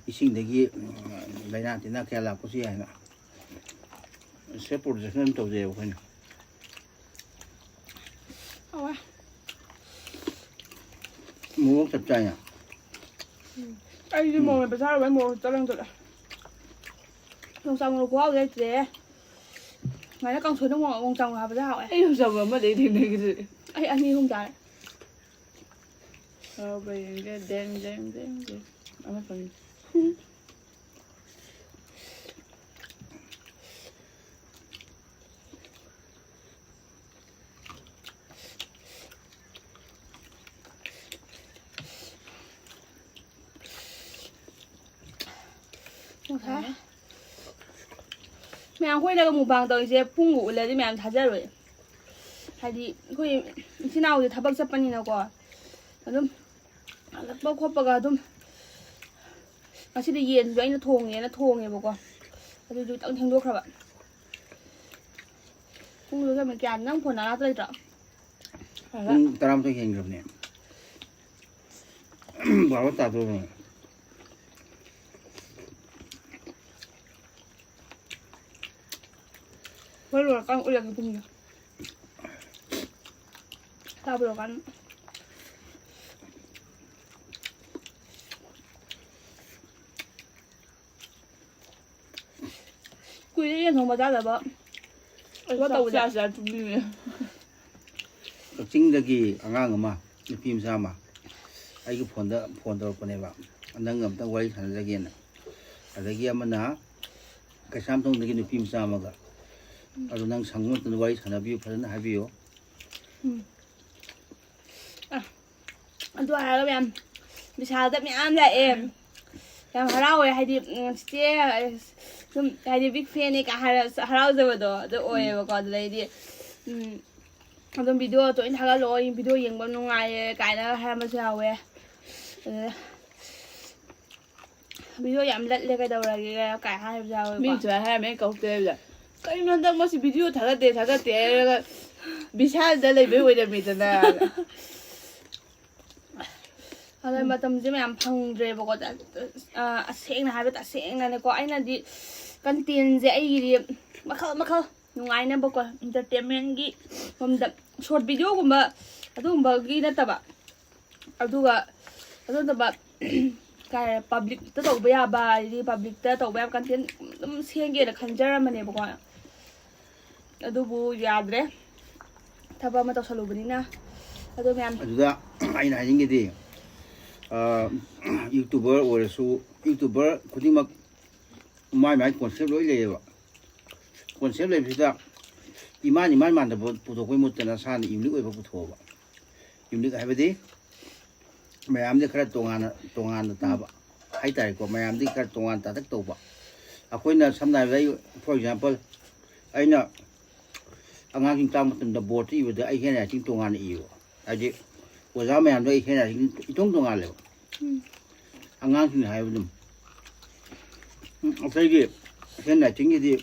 ꯏꯁꯤꯡꯗꯒꯤ, ꯎꯝ, ꯂꯥꯏꯅꯥ ꯇꯤꯟꯅꯥ ꯀꯌꯥ ꯂꯥꯛꯄꯁꯨ ꯌꯥꯏꯅ꯫ Self protection ꯑꯗꯨꯝ ꯇꯧꯖꯩꯕ ꯑꯩꯈꯣꯏꯅ꯫ ꯍꯥꯎꯋꯦ꯫ ꯃꯣꯔꯣꯛ ꯆꯞ ꯆꯥꯏꯅ꯫ ꯎꯝ꯫ ꯑꯩꯗꯤ ꯎꯝ꯫ ꯃꯣꯔꯣꯛ ꯃꯦꯠꯄ ꯆꯥꯔꯨꯕꯩ ꯃꯣꯔꯣꯛ ꯆꯠꯂꯪ ꯆꯠꯂꯦ꯫ ꯌꯣꯡꯆꯥꯛ ꯃꯔꯨ ꯈꯨꯍꯥꯎꯗꯤ ꯂꯩꯇ꯭ꯔꯦꯍꯦ꯫ ꯁꯨꯃꯥꯏꯅ ꯀꯥꯡꯁꯣꯏꯗ ꯃꯣꯔꯣꯛ, ꯌꯣꯡꯆꯥꯛ ꯃꯔꯨ ꯍꯥꯞꯄꯁꯦ ꯍꯥꯎꯋꯦ꯫ ꯑꯩ ꯌꯣꯡꯆꯥꯛ ꯃꯔꯨ ꯑꯃꯗꯩ ꯊꯦꯡꯅꯈꯤꯗ꯭ꯔꯦ꯫ ꯑꯩ ꯑꯅꯤ ꯑꯍꯨꯝ ꯆꯥꯔꯦ꯫ ꯍꯔꯥꯎꯕ ꯌꯦꯡꯒꯦ꯫ ꯗꯦꯡ, ꯗꯦꯡ, ꯗꯦꯡ, ꯗꯦꯡ꯫ ꯑꯃ ꯐꯪꯉꯤ꯫ ꯉꯁꯥꯏ ꯃꯌꯥꯝ ꯑꯩꯈꯣꯏꯅꯒ mukbang ꯇꯧꯔꯤꯁꯦ ꯄꯨꯡꯒ ꯎꯠꯂꯗꯤ ꯃꯌꯥꯝ ꯊꯥꯖꯔꯣꯏ꯫ ꯍꯥꯏꯗꯤ ꯑꯩꯈꯣꯏ ꯏꯆꯤꯟ ꯏꯅꯥꯎꯁꯦ ꯊꯕꯛ ꯆꯠꯄꯅꯤꯅꯀꯣ꯫ ꯑꯗꯨꯝ ꯍꯜꯂꯛꯄ ꯈꯣꯠꯄꯒ ꯑꯗꯨꯝ ꯉꯁꯤꯗꯤ ꯌꯦꯟꯁꯨ ꯑꯩꯅ ꯊꯣꯡꯉꯦꯅ ꯊꯣꯡꯉꯦꯕꯀꯣ꯫ ꯑꯗꯨꯁꯨ ꯈꯤꯇꯪ ꯊꯦꯡꯗꯣꯛꯈ꯭ꯔꯕ꯫ ꯄꯨꯡꯗꯨꯒ ꯀꯌꯥ ꯅꯪ phone ꯅꯅꯥꯛꯇ ꯂꯩꯇ꯭ꯔꯣ? ꯄꯨꯡ ꯇꯔꯥꯃꯥꯊꯣꯏ ꯍꯦꯟꯈ꯭ꯔꯕꯅꯦ꯫ ꯕꯥꯔꯣ ꯇꯥꯗꯣꯔꯕꯅꯦ꯫ ꯍꯣꯏ, ꯂꯣꯏꯔꯀꯥꯟ ꯎꯠꯂꯒꯦ ꯄꯨꯡꯗꯣ꯫ ꯆꯥꯕ ꯂꯣꯏꯔꯀꯥꯟ꯫ ꯀꯨꯏꯔꯦ ꯌꯦꯟ ꯊꯣꯡꯕ ꯆꯥꯗꯕ꯫ ꯑꯩ ꯊꯕꯛ ꯆꯥꯛ ꯇꯧꯕꯗ꯫ ꯆꯥ ꯆꯥ ꯇꯨꯝꯅꯤꯡꯉꯦ꯫ ꯀꯛꯆꯤꯡꯗꯒꯤ ꯑꯉꯥꯡ ꯑꯃ, ꯅꯨꯄꯤ ꯃꯆꯥ ꯑꯃ ꯑꯩꯒꯤ phoneꯗ phone ꯇꯧꯔꯛꯄꯅꯦꯕ, "ꯅꯪ ꯑꯝꯇꯪ ꯋꯥꯔꯤ ꯁꯥꯟꯅꯖꯒꯦꯅ"꯫ ꯑꯗꯒꯤ ꯑꯃꯅ ꯀꯩꯁꯥꯝꯊꯣꯡꯗꯒꯤ ꯅꯨꯄꯤ ꯃꯆꯥ ꯑꯃꯒ, "ꯑꯗꯣ ꯅꯪ ꯁꯪꯕ ꯃꯇꯝꯗ ꯋꯥꯔꯤ ꯁꯥꯟꯅꯕꯤꯌꯨ, ꯐꯖꯅ ꯍꯥꯏꯕꯤꯌꯨ"꯫ ꯎꯝ꯫ ꯑ, ꯑꯗꯨ ꯍꯥꯏꯔꯒ ꯃꯌꯥꯝ ꯕꯤꯁꯥꯜꯗ ꯃꯌꯥꯝ ꯂꯥꯛꯑꯦ꯫ ꯌꯥꯝ ꯍꯔꯥꯎꯋꯦ꯫ ꯍꯥꯏꯗꯤ, ꯎꯝ, ꯆꯤꯆꯦ, ꯑ, ꯁꯨꯝ, ꯍꯥꯏꯗꯤ, ꯕꯤꯒ ꯐꯦꯟꯅꯤ ꯀꯥꯏ ꯍꯥꯏꯔ ꯍꯔꯥꯎꯖꯕꯗꯣ ꯑꯗꯨ ꯑꯣꯏꯌꯦꯕꯀꯣ꯫ ꯑꯗꯨꯗꯩꯗꯤ, ꯎꯝ, ꯑꯗꯨꯝ ꯚꯤꯗꯤꯑꯣ ꯇꯣꯏꯅ ꯊꯥꯒꯠꯂꯛꯑꯣ, ꯚꯤꯗꯤꯑꯣ ꯌꯦꯡꯕ ꯅꯨꯡꯉꯥꯏꯌꯦ ꯀꯥꯏꯅ ꯍꯥꯏꯔꯝꯕꯁꯨ ꯌꯥꯎꯋꯦ꯫ ꯑꯗꯨꯗ ꯚꯤꯗꯤꯑꯣ ꯌꯥꯝ ꯂꯠꯂꯦ, ꯀꯩꯗꯧꯔꯒꯦ ꯀꯥꯏ ꯍꯥꯏꯕꯁꯨ ꯌꯥꯎꯋꯦꯕꯀꯣ꯫ ꯃꯤ ꯁꯨꯃꯥꯏꯅ ꯍꯥꯏꯔꯝꯃꯦ, ꯑꯩꯅ ꯀꯧꯔꯛꯇꯦ ꯍꯥꯏꯕꯗ, "ꯀꯩꯅꯣ ꯍꯟꯗꯛ ꯃꯣꯏꯁꯤ ꯚꯤꯗꯤꯑꯣ ꯊꯥꯒꯠꯇꯦ, ꯊꯥꯒꯠꯇꯦ" ꯍꯥꯏꯔꯒ ꯕꯤꯁꯥꯜꯗ ꯂꯩꯕꯩ ꯑꯣꯏꯔꯝꯃꯤꯗꯅ꯫ ꯑꯗ ꯃꯇꯝꯁꯦ ꯃꯌꯥꯝ ꯐꯪꯗ꯭ꯔꯦꯕꯀꯣ꯫ ꯑ, ꯑꯁꯦꯡꯅ ꯍꯥꯏꯕ ꯇꯁꯦꯡꯅꯅꯦꯀꯣ, ꯑꯩꯅꯗꯤ ꯀꯟꯇꯦꯟꯁꯦ ꯑꯩꯒꯤꯗꯤ ꯃꯈꯜ ꯃꯈꯜ ꯅꯨꯡꯉꯥꯏꯅꯕꯀꯣ, ꯏꯟꯇꯔꯇꯦꯟꯃꯦꯟꯒꯤ ꯂꯣꯝꯗ ꯁꯣꯔꯠ ꯚꯤꯗꯤꯑꯣꯒꯨꯝꯕ ꯑꯗꯨꯒꯨꯝꯕꯒꯤ ꯅꯠꯇꯕ, ꯑꯗꯨꯒ ꯑꯗꯨ ꯅꯠꯇꯕ ꯀꯥꯏ ꯄꯕ꯭ꯂꯤꯛꯇ ꯇꯧꯕ ꯌꯥꯕ, ꯍꯥꯏꯗꯤ ꯄꯕ꯭ꯂꯤꯛꯇ ꯇꯧꯕ ꯌꯥꯕ ꯀꯟꯇꯦꯟ ꯑꯗꯨꯝ ꯁꯦꯝꯒꯦꯅ ꯈꯟꯖꯔꯝꯕꯅꯦꯕꯀꯣ꯫ ꯑꯗꯨꯕꯨ ꯌꯥꯗ꯭ꯔꯦ, ꯊꯕꯛ ꯑꯃ ꯇꯧꯁꯜꯂꯨꯕꯅꯤꯅ꯫ ꯑꯗꯣ ꯃꯌꯥꯝ ꯑꯗꯨꯗ ꯑꯩꯅ ꯍꯥꯏꯅꯤꯡꯉꯤꯗꯤ, ꯑ, ꯌꯨꯇꯨꯕꯔ ꯑꯣꯏꯔꯁꯨ, ꯌꯨꯇꯨꯕꯔ ꯈꯨꯗꯤꯡꯃꯛ ꯃꯥꯏ ꯃꯥꯏ ꯀꯣꯟꯁꯦꯞ ꯂꯣꯏ ꯂꯩꯌꯦꯕ꯫ ꯀꯣꯟꯁꯦꯞ ꯂꯩꯕꯁꯤꯗ ꯏꯃꯥꯟ ꯏꯃꯥꯟ ꯃꯥꯟꯗꯕ ꯄꯨꯊꯣꯛꯄꯩ ꯃꯍꯨꯠꯇ ꯅꯁꯥꯅ ꯌꯨꯅꯤꯛ ꯑꯣꯏꯕ ꯄꯨꯊꯣꯛꯑꯣꯕ꯫ ꯌꯨꯅꯤꯛ ꯍꯥꯏꯕꯗꯤ ꯃꯌꯥꯝꯗꯤ ꯈꯔ ꯇꯣꯉꯥꯟꯅ, ꯇꯣꯉꯥꯟꯅ ꯇꯥꯕ ꯍꯥꯏꯇꯥꯔꯦꯀꯣ꯫ ꯃꯌꯥꯝꯗꯤ ꯈꯔ ꯇꯣꯉꯥꯟ ꯇꯥꯇꯛ ꯇꯧꯕ꯫ ꯑꯩꯈꯣꯏꯅ ꯁꯝꯅ ꯍꯥꯏꯔꯕꯗ, ꯑꯩ, for example, ꯑꯩꯅ ꯑꯉꯥꯡꯁꯤꯡ ꯇꯥꯛꯄ ꯃꯇꯝꯗ ꯕꯣꯔꯗꯇ ꯏꯕꯗ ꯑꯩ ꯍꯦꯟ ꯔꯥꯏꯇꯤꯡ ꯇꯣꯉꯥꯟꯅ ꯏꯌꯦꯕ꯫ ꯍꯥꯏꯗꯤ ꯑꯣꯖꯥ ꯃꯌꯥꯝꯗꯣ ꯑꯩ ꯍꯦꯟ ꯔꯥꯏꯇꯤꯡ ꯏꯇꯣꯡ ꯇꯣꯉꯥꯜꯂꯦꯕ꯫ ꯎꯝ꯫ ꯑꯉꯥꯡꯁꯤꯡꯅ ꯍꯥꯏꯕ ꯑꯗꯨꯝ꯫ ꯎꯝ, ꯑꯩꯈꯣꯏꯒꯤ ꯍꯦꯟ ꯔꯥꯏꯇꯤꯡꯒꯤꯗꯤ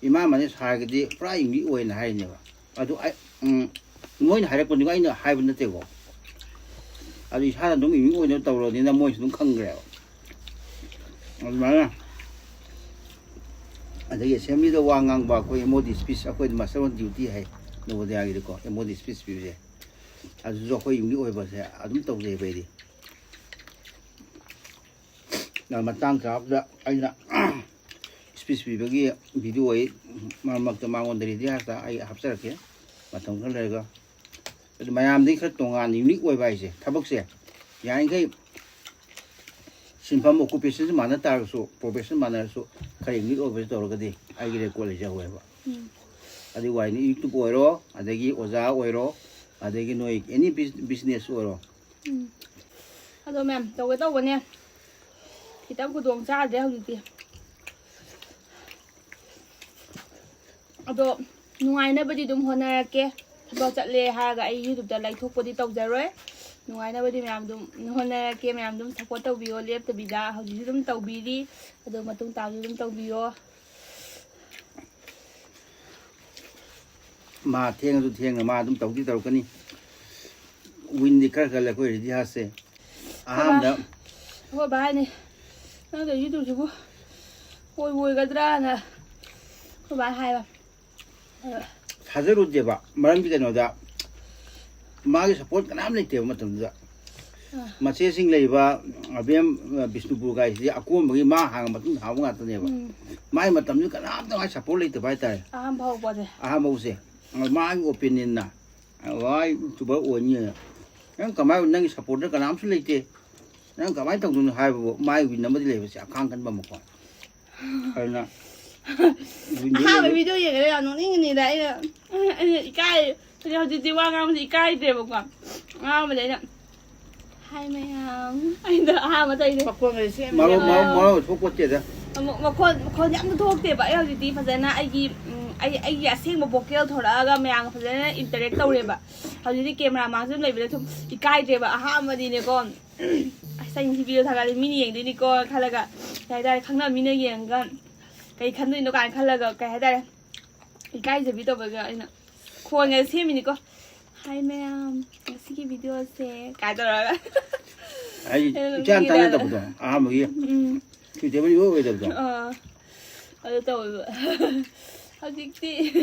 ꯏꯃꯥ ꯃꯅꯤ ꯁꯥꯔꯒꯗꯤ ꯄꯨꯔꯥ ꯌꯨꯅꯤꯛ ꯑꯣꯏꯅ ꯍꯥꯏꯔꯤꯅꯦꯕ꯫ ꯑꯗꯨ ꯑꯩ, ꯎꯝ, ꯃꯣꯏꯅ ꯍꯥꯏꯔꯛꯄꯅꯤꯀꯣ, ꯑꯩꯅ ꯍꯥꯏꯕ ꯅꯠꯇꯦꯀꯣ꯫ ꯑꯗꯨ ꯏꯁꯥꯅ ꯑꯗꯨꯝ ꯌꯨꯅꯤꯛ ꯑꯣꯏꯅ ꯇꯧꯔꯕꯅꯤꯅ ꯃꯣꯏꯁꯨ ꯑꯗꯨꯝ ꯈꯪꯈ꯭ꯔꯦꯕ꯫ ꯑꯗꯨꯃꯥꯏꯅ꯫ ꯑꯗꯒꯤ ꯑꯦꯁꯦꯝꯕ꯭ꯂꯤꯗ ꯋꯥ ꯉꯥꯡꯕ, ꯑꯩꯈꯣꯏ ꯑꯦꯝ ꯑꯣ ꯗꯤ ꯁ꯭ꯄꯤꯆ, ꯑꯩꯈꯣꯏꯗꯤ ꯃꯥꯁꯇꯔ ꯑꯣꯟ ꯗ꯭ꯌꯨꯇꯤ ꯍꯥꯏ ꯅꯕꯣꯗꯤꯌꯥꯒꯤꯗꯤꯀꯣ, ꯑꯦꯝ ꯑꯣ ꯗꯤ ꯁ꯭ꯄꯤꯆ ꯄꯤꯕꯁꯦ꯫ ꯑꯗꯨꯁꯨ ꯑꯩꯈꯣꯏ ꯌꯨꯅꯤꯛ ꯑꯣꯏꯕꯁꯦ ꯑꯗꯨꯝ ꯇꯧꯖꯩꯕ ꯑꯩꯗꯤ꯫ ꯑ, ꯃꯇꯥꯡ ꯆꯥꯕꯗ ꯑꯩꯅ ꯁ꯭ꯄꯤꯆ ꯄꯤꯕꯒꯤ ꯚꯤꯗꯤꯑꯣ ꯑꯩ ꯃꯔꯛ ꯃꯔꯛꯇ ꯃꯉꯣꯟꯗ ꯔꯦꯗꯤ ꯍꯥꯔꯠꯇ ꯑꯩ ꯍꯥꯞꯆꯔꯛꯀꯦ ꯃꯇꯝ ꯈꯔ ꯂꯩꯔꯒ꯫ ꯑꯗꯨ ꯃꯌꯥꯝꯗꯒꯤ ꯈꯔ ꯇꯣꯉꯥꯟꯅ ꯌꯨꯅꯤꯛ ꯑꯣꯏꯕ ꯍꯥꯏꯁꯦ, ꯊꯕꯛꯁꯦ ꯌꯥꯔꯤꯈꯩ ꯁꯤꯟꯐꯝ, ꯑꯣꯀꯨꯄꯦꯁꯟꯁꯦ ꯃꯥꯟꯅ ꯇꯥꯔꯒꯁꯨ, ꯄ꯭ꯔꯣꯐꯦꯁꯟ ꯃꯥꯟꯅꯔꯁꯨ, ꯈꯔ ꯌꯨꯅꯤꯛ ꯑꯣꯏꯕꯁꯦ ꯇꯧꯔꯒꯗꯤ ꯑꯩꯒꯤ ꯔꯦꯀꯣꯔꯠ ꯂꯩꯖꯍꯧꯋꯦꯕ꯫ ꯎꯝ꯫ ꯑꯗꯨꯒꯤ ꯋꯥꯔꯤꯅꯤ, ꯌꯨꯇ꯭ꯌꯨꯕ ꯑꯣꯏꯔꯣ, ꯑꯗꯒꯤ ꯑꯣꯖꯥ ꯑꯣꯏꯔꯣ, ꯑꯗꯒꯤ ꯅꯣꯏ ꯑꯦꯅꯤ ꯕꯤꯖ-, ꯕꯤꯖꯤꯅꯦꯁ ꯑꯣꯏꯔꯣ, ꯎꯝ꯫ ꯑꯗꯣ ꯃꯌꯥꯝ, ꯇꯧꯒꯦ ꯇꯧꯕꯅꯦ, ꯈꯤꯇꯪ ꯈꯨꯗꯣꯡ ꯆꯥꯗ꯭ꯔꯦ ꯍꯧꯖꯤꯛꯇꯤ꯫ ꯑꯗꯣ ꯅꯨꯡꯉꯥꯏꯅꯕꯗꯤ ꯑꯗꯨꯝ ꯍꯣꯠꯅꯔꯛꯀꯦ꯫ ꯊꯕꯛ ꯆꯠꯂꯦ ꯍꯥꯏꯔꯒ ꯑꯩ YouTube-ꯇ ꯂꯩꯊꯣꯛꯄꯗꯤ ꯇꯧꯖꯔꯣꯏ꯫ ꯅꯨꯡꯉꯥꯏꯅꯕꯗꯤ ꯃꯌꯥꯝ ꯑꯗꯨꯝ ꯍꯣꯠꯅꯔꯛꯀꯦ꯫ ꯃꯌꯥꯝ ꯑꯗꯨꯝ support ꯇꯧꯕꯤꯌꯣ ꯂꯦꯞꯇꯕꯤꯗ꯫ ꯍꯧꯖꯤꯛꯁꯨ ꯑꯗꯨꯝ ꯇꯧꯕꯤꯔꯤ, ꯑꯗꯣ ꯃꯇꯨꯡ ꯇꯥꯕꯁꯨ ꯑꯗꯨꯝ ꯇꯧꯕꯤꯌꯣ꯫ ꯃꯥ ꯊꯦꯡꯉꯁꯨ ꯊꯦꯡꯅ ꯃꯥ ꯑꯗꯨꯝ ꯇꯧꯗꯤ ꯇꯧꯔꯛꯀꯅꯤ꯫ Win-ꯗꯤ ꯈꯔ ꯈꯔ ꯂꯩ ꯑꯩꯈꯣꯏ ꯔꯤꯗꯤꯍꯥꯁꯦ꯫ ꯑꯍꯥꯟꯕꯗ ꯑꯩꯈꯣꯏ ꯕꯥ ꯍꯥꯏꯅꯤ, "ꯅꯪ ꯇꯧꯔꯤ YouTube-ꯁꯤꯕꯨ ꯑꯣꯏꯕꯨ ꯑꯣꯏꯒꯗ꯭ꯔꯥꯅ?" ꯑꯩꯈꯣꯏ ꯕꯥꯅ ꯍꯥꯏꯕ꯫ ꯑꯗ ꯊꯥꯖꯔꯨꯗꯦꯕ꯫ ꯃꯔꯝꯗꯤ ꯀꯩꯅꯣꯗ, ꯃꯥꯒꯤ support ꯀꯅꯥꯝ ꯂꯩꯇꯦꯕ ꯃꯇꯝꯗꯨꯗ꯫ ꯑꯥ꯫ ꯃꯆꯦꯁꯤꯡ ꯂꯩꯕ, ꯑꯕꯦꯝ, ꯕꯤꯁꯅꯨꯄꯨꯔ ꯀꯥꯏꯁꯤꯗꯤ ꯑꯀꯣꯝꯕꯒꯤ ꯃꯥ ꯍꯥꯟꯅ ꯃꯇꯨꯡ ꯊꯥꯕ ꯉꯥꯛꯇꯅꯦꯕ꯫ ꯎꯝ꯫ ꯃꯥꯒꯤ ꯃꯇꯝꯗꯨꯗ ꯀꯅꯥꯝꯇ ꯃꯥꯒꯤ support ꯂꯩꯇꯕ ꯍꯥꯏꯇꯥꯔꯦ꯫ ꯑꯍꯥꯟꯕ ꯍꯧꯔꯛꯄꯁꯦ꯫ ꯑꯍꯥꯟꯕ ꯍꯧꯁꯦ꯫ ꯃꯥꯒꯤ opinion-ꯅ, "ꯋꯥ, YouTuber ꯑꯣꯏꯅꯤ꯫ ꯅꯪ ꯀꯃꯥꯏꯅ, ꯅꯪꯒꯤ supporter ꯀꯅꯥꯝꯁꯨ ꯂꯩꯇꯦ꯫ ꯅꯪ ꯀꯃꯥꯏꯅ ꯇꯧꯗꯣꯏꯅꯣ?" ꯍꯥꯏꯕꯕꯨ ꯃꯥꯒꯤ win ꯑꯃꯗꯤ ꯂꯩꯕꯁꯦ ꯑꯈꯥꯡ ꯀꯟꯕ ꯑꯃꯀꯣ꯫ ꯑꯗꯨꯅ win-ꯗꯤ ꯑꯍꯥꯟꯕ ꯂꯩ-, video ꯌꯦꯡꯉꯒ ꯌꯥꯝ ꯅꯣꯛꯅꯤꯡꯉꯤꯅꯤꯗ꯫ ꯑꯩꯅ, ꯑꯩꯅ ꯏꯀꯥꯏ, ꯑꯩꯅ ꯍꯧꯖꯤꯛꯇꯤ ꯋꯥ ꯉꯥꯡꯕꯁꯦ ꯏꯀꯥꯏꯗ꯭ꯔꯦꯕꯀꯣ꯫ ꯑꯍꯥꯟꯕꯗ ꯑꯩꯅ, "Hi ꯃꯌꯥꯝ", ꯑꯩꯅ ꯑꯍꯥꯟꯕ ꯇꯧꯔꯤꯁꯦ꯫ ꯃꯈꯣꯟꯒꯁꯦ ꯁꯦꯝꯃꯦ꯫ ꯃꯔꯣꯟ, ꯃꯔꯣꯟ, ꯑꯥ꯫ ꯃꯔꯣꯟ ꯊꯣꯛꯄꯣꯠꯇꯦꯗ꯫ ꯑꯃꯨꯛ ꯃꯈꯣꯟ, ꯃꯈꯣꯟꯁꯦ ꯑꯝꯇ ꯊꯣꯛꯇꯦꯕ꯫ ꯑꯩ ꯍꯧꯖꯤꯛꯇꯤ ꯐꯖꯅ ꯑꯩꯒꯤ, ꯎꯝ, ꯑꯩ, ꯑꯩꯒꯤ ꯑꯁꯦꯡꯕ vocal ꯊꯣꯔꯛꯑꯒ ꯃꯌꯥꯝꯒ ꯐꯖꯅ interact ꯇꯧꯔꯦꯕ꯫ ꯍꯧꯖꯤꯛꯇꯤ camera ꯃꯥꯡꯁꯨ ꯑꯗꯨꯝ ꯂꯩꯕꯗ ꯁꯨꯝ ꯏꯀꯥꯏꯗ꯭ꯔꯦꯕ꯫ ꯑꯍꯥꯟꯕꯗꯤꯅꯦꯀꯣ, "ꯑꯁ, ꯑꯩ ꯉꯁꯤ video ꯊꯥꯒꯠꯂꯗꯤ ꯃꯤꯅ ꯌꯦꯡꯗꯣꯏꯅꯤꯀꯣ" ꯈꯜꯂꯒ, ꯀꯩ ꯍꯥꯏꯇꯥꯔꯦ, ꯈꯪꯅꯕ ꯃꯤꯅ ꯌꯦꯡꯉꯒ ꯀꯩ ꯈꯟꯗꯣꯏꯅꯣ ꯀꯥꯏꯅ ꯈꯜꯂꯒ, ꯀꯩ ꯍꯥꯏꯇꯥꯔꯦ, ꯏꯀꯥꯏꯖꯕꯤ ꯇꯧꯕꯒ ꯑꯩꯅ ꯈꯣꯟꯒ ꯁꯦꯝꯃꯤꯅꯤꯀꯣ꯫ "Hi ꯃꯌꯥꯝ, ꯉꯁꯤꯒꯤ video-ꯁꯦ" ꯀꯥꯏ ꯇꯧꯔꯒ꯫ ꯑꯩ ꯑꯩꯅ ꯏꯆꯥꯟ ꯅꯣꯛꯅꯤꯡꯉꯦ ꯆꯥꯟꯅꯗꯕꯗꯣ ꯑꯍꯥꯟꯕꯒꯤ꯫ ꯎꯝ꯫ Suitable ꯏꯑꯣꯏ ꯑꯣꯏꯗꯕꯗꯣ꯫ ꯑꯥ, ꯑꯗꯨ ꯇꯧꯋꯦꯕ꯫ ꯍꯧꯖꯤꯛꯇꯤ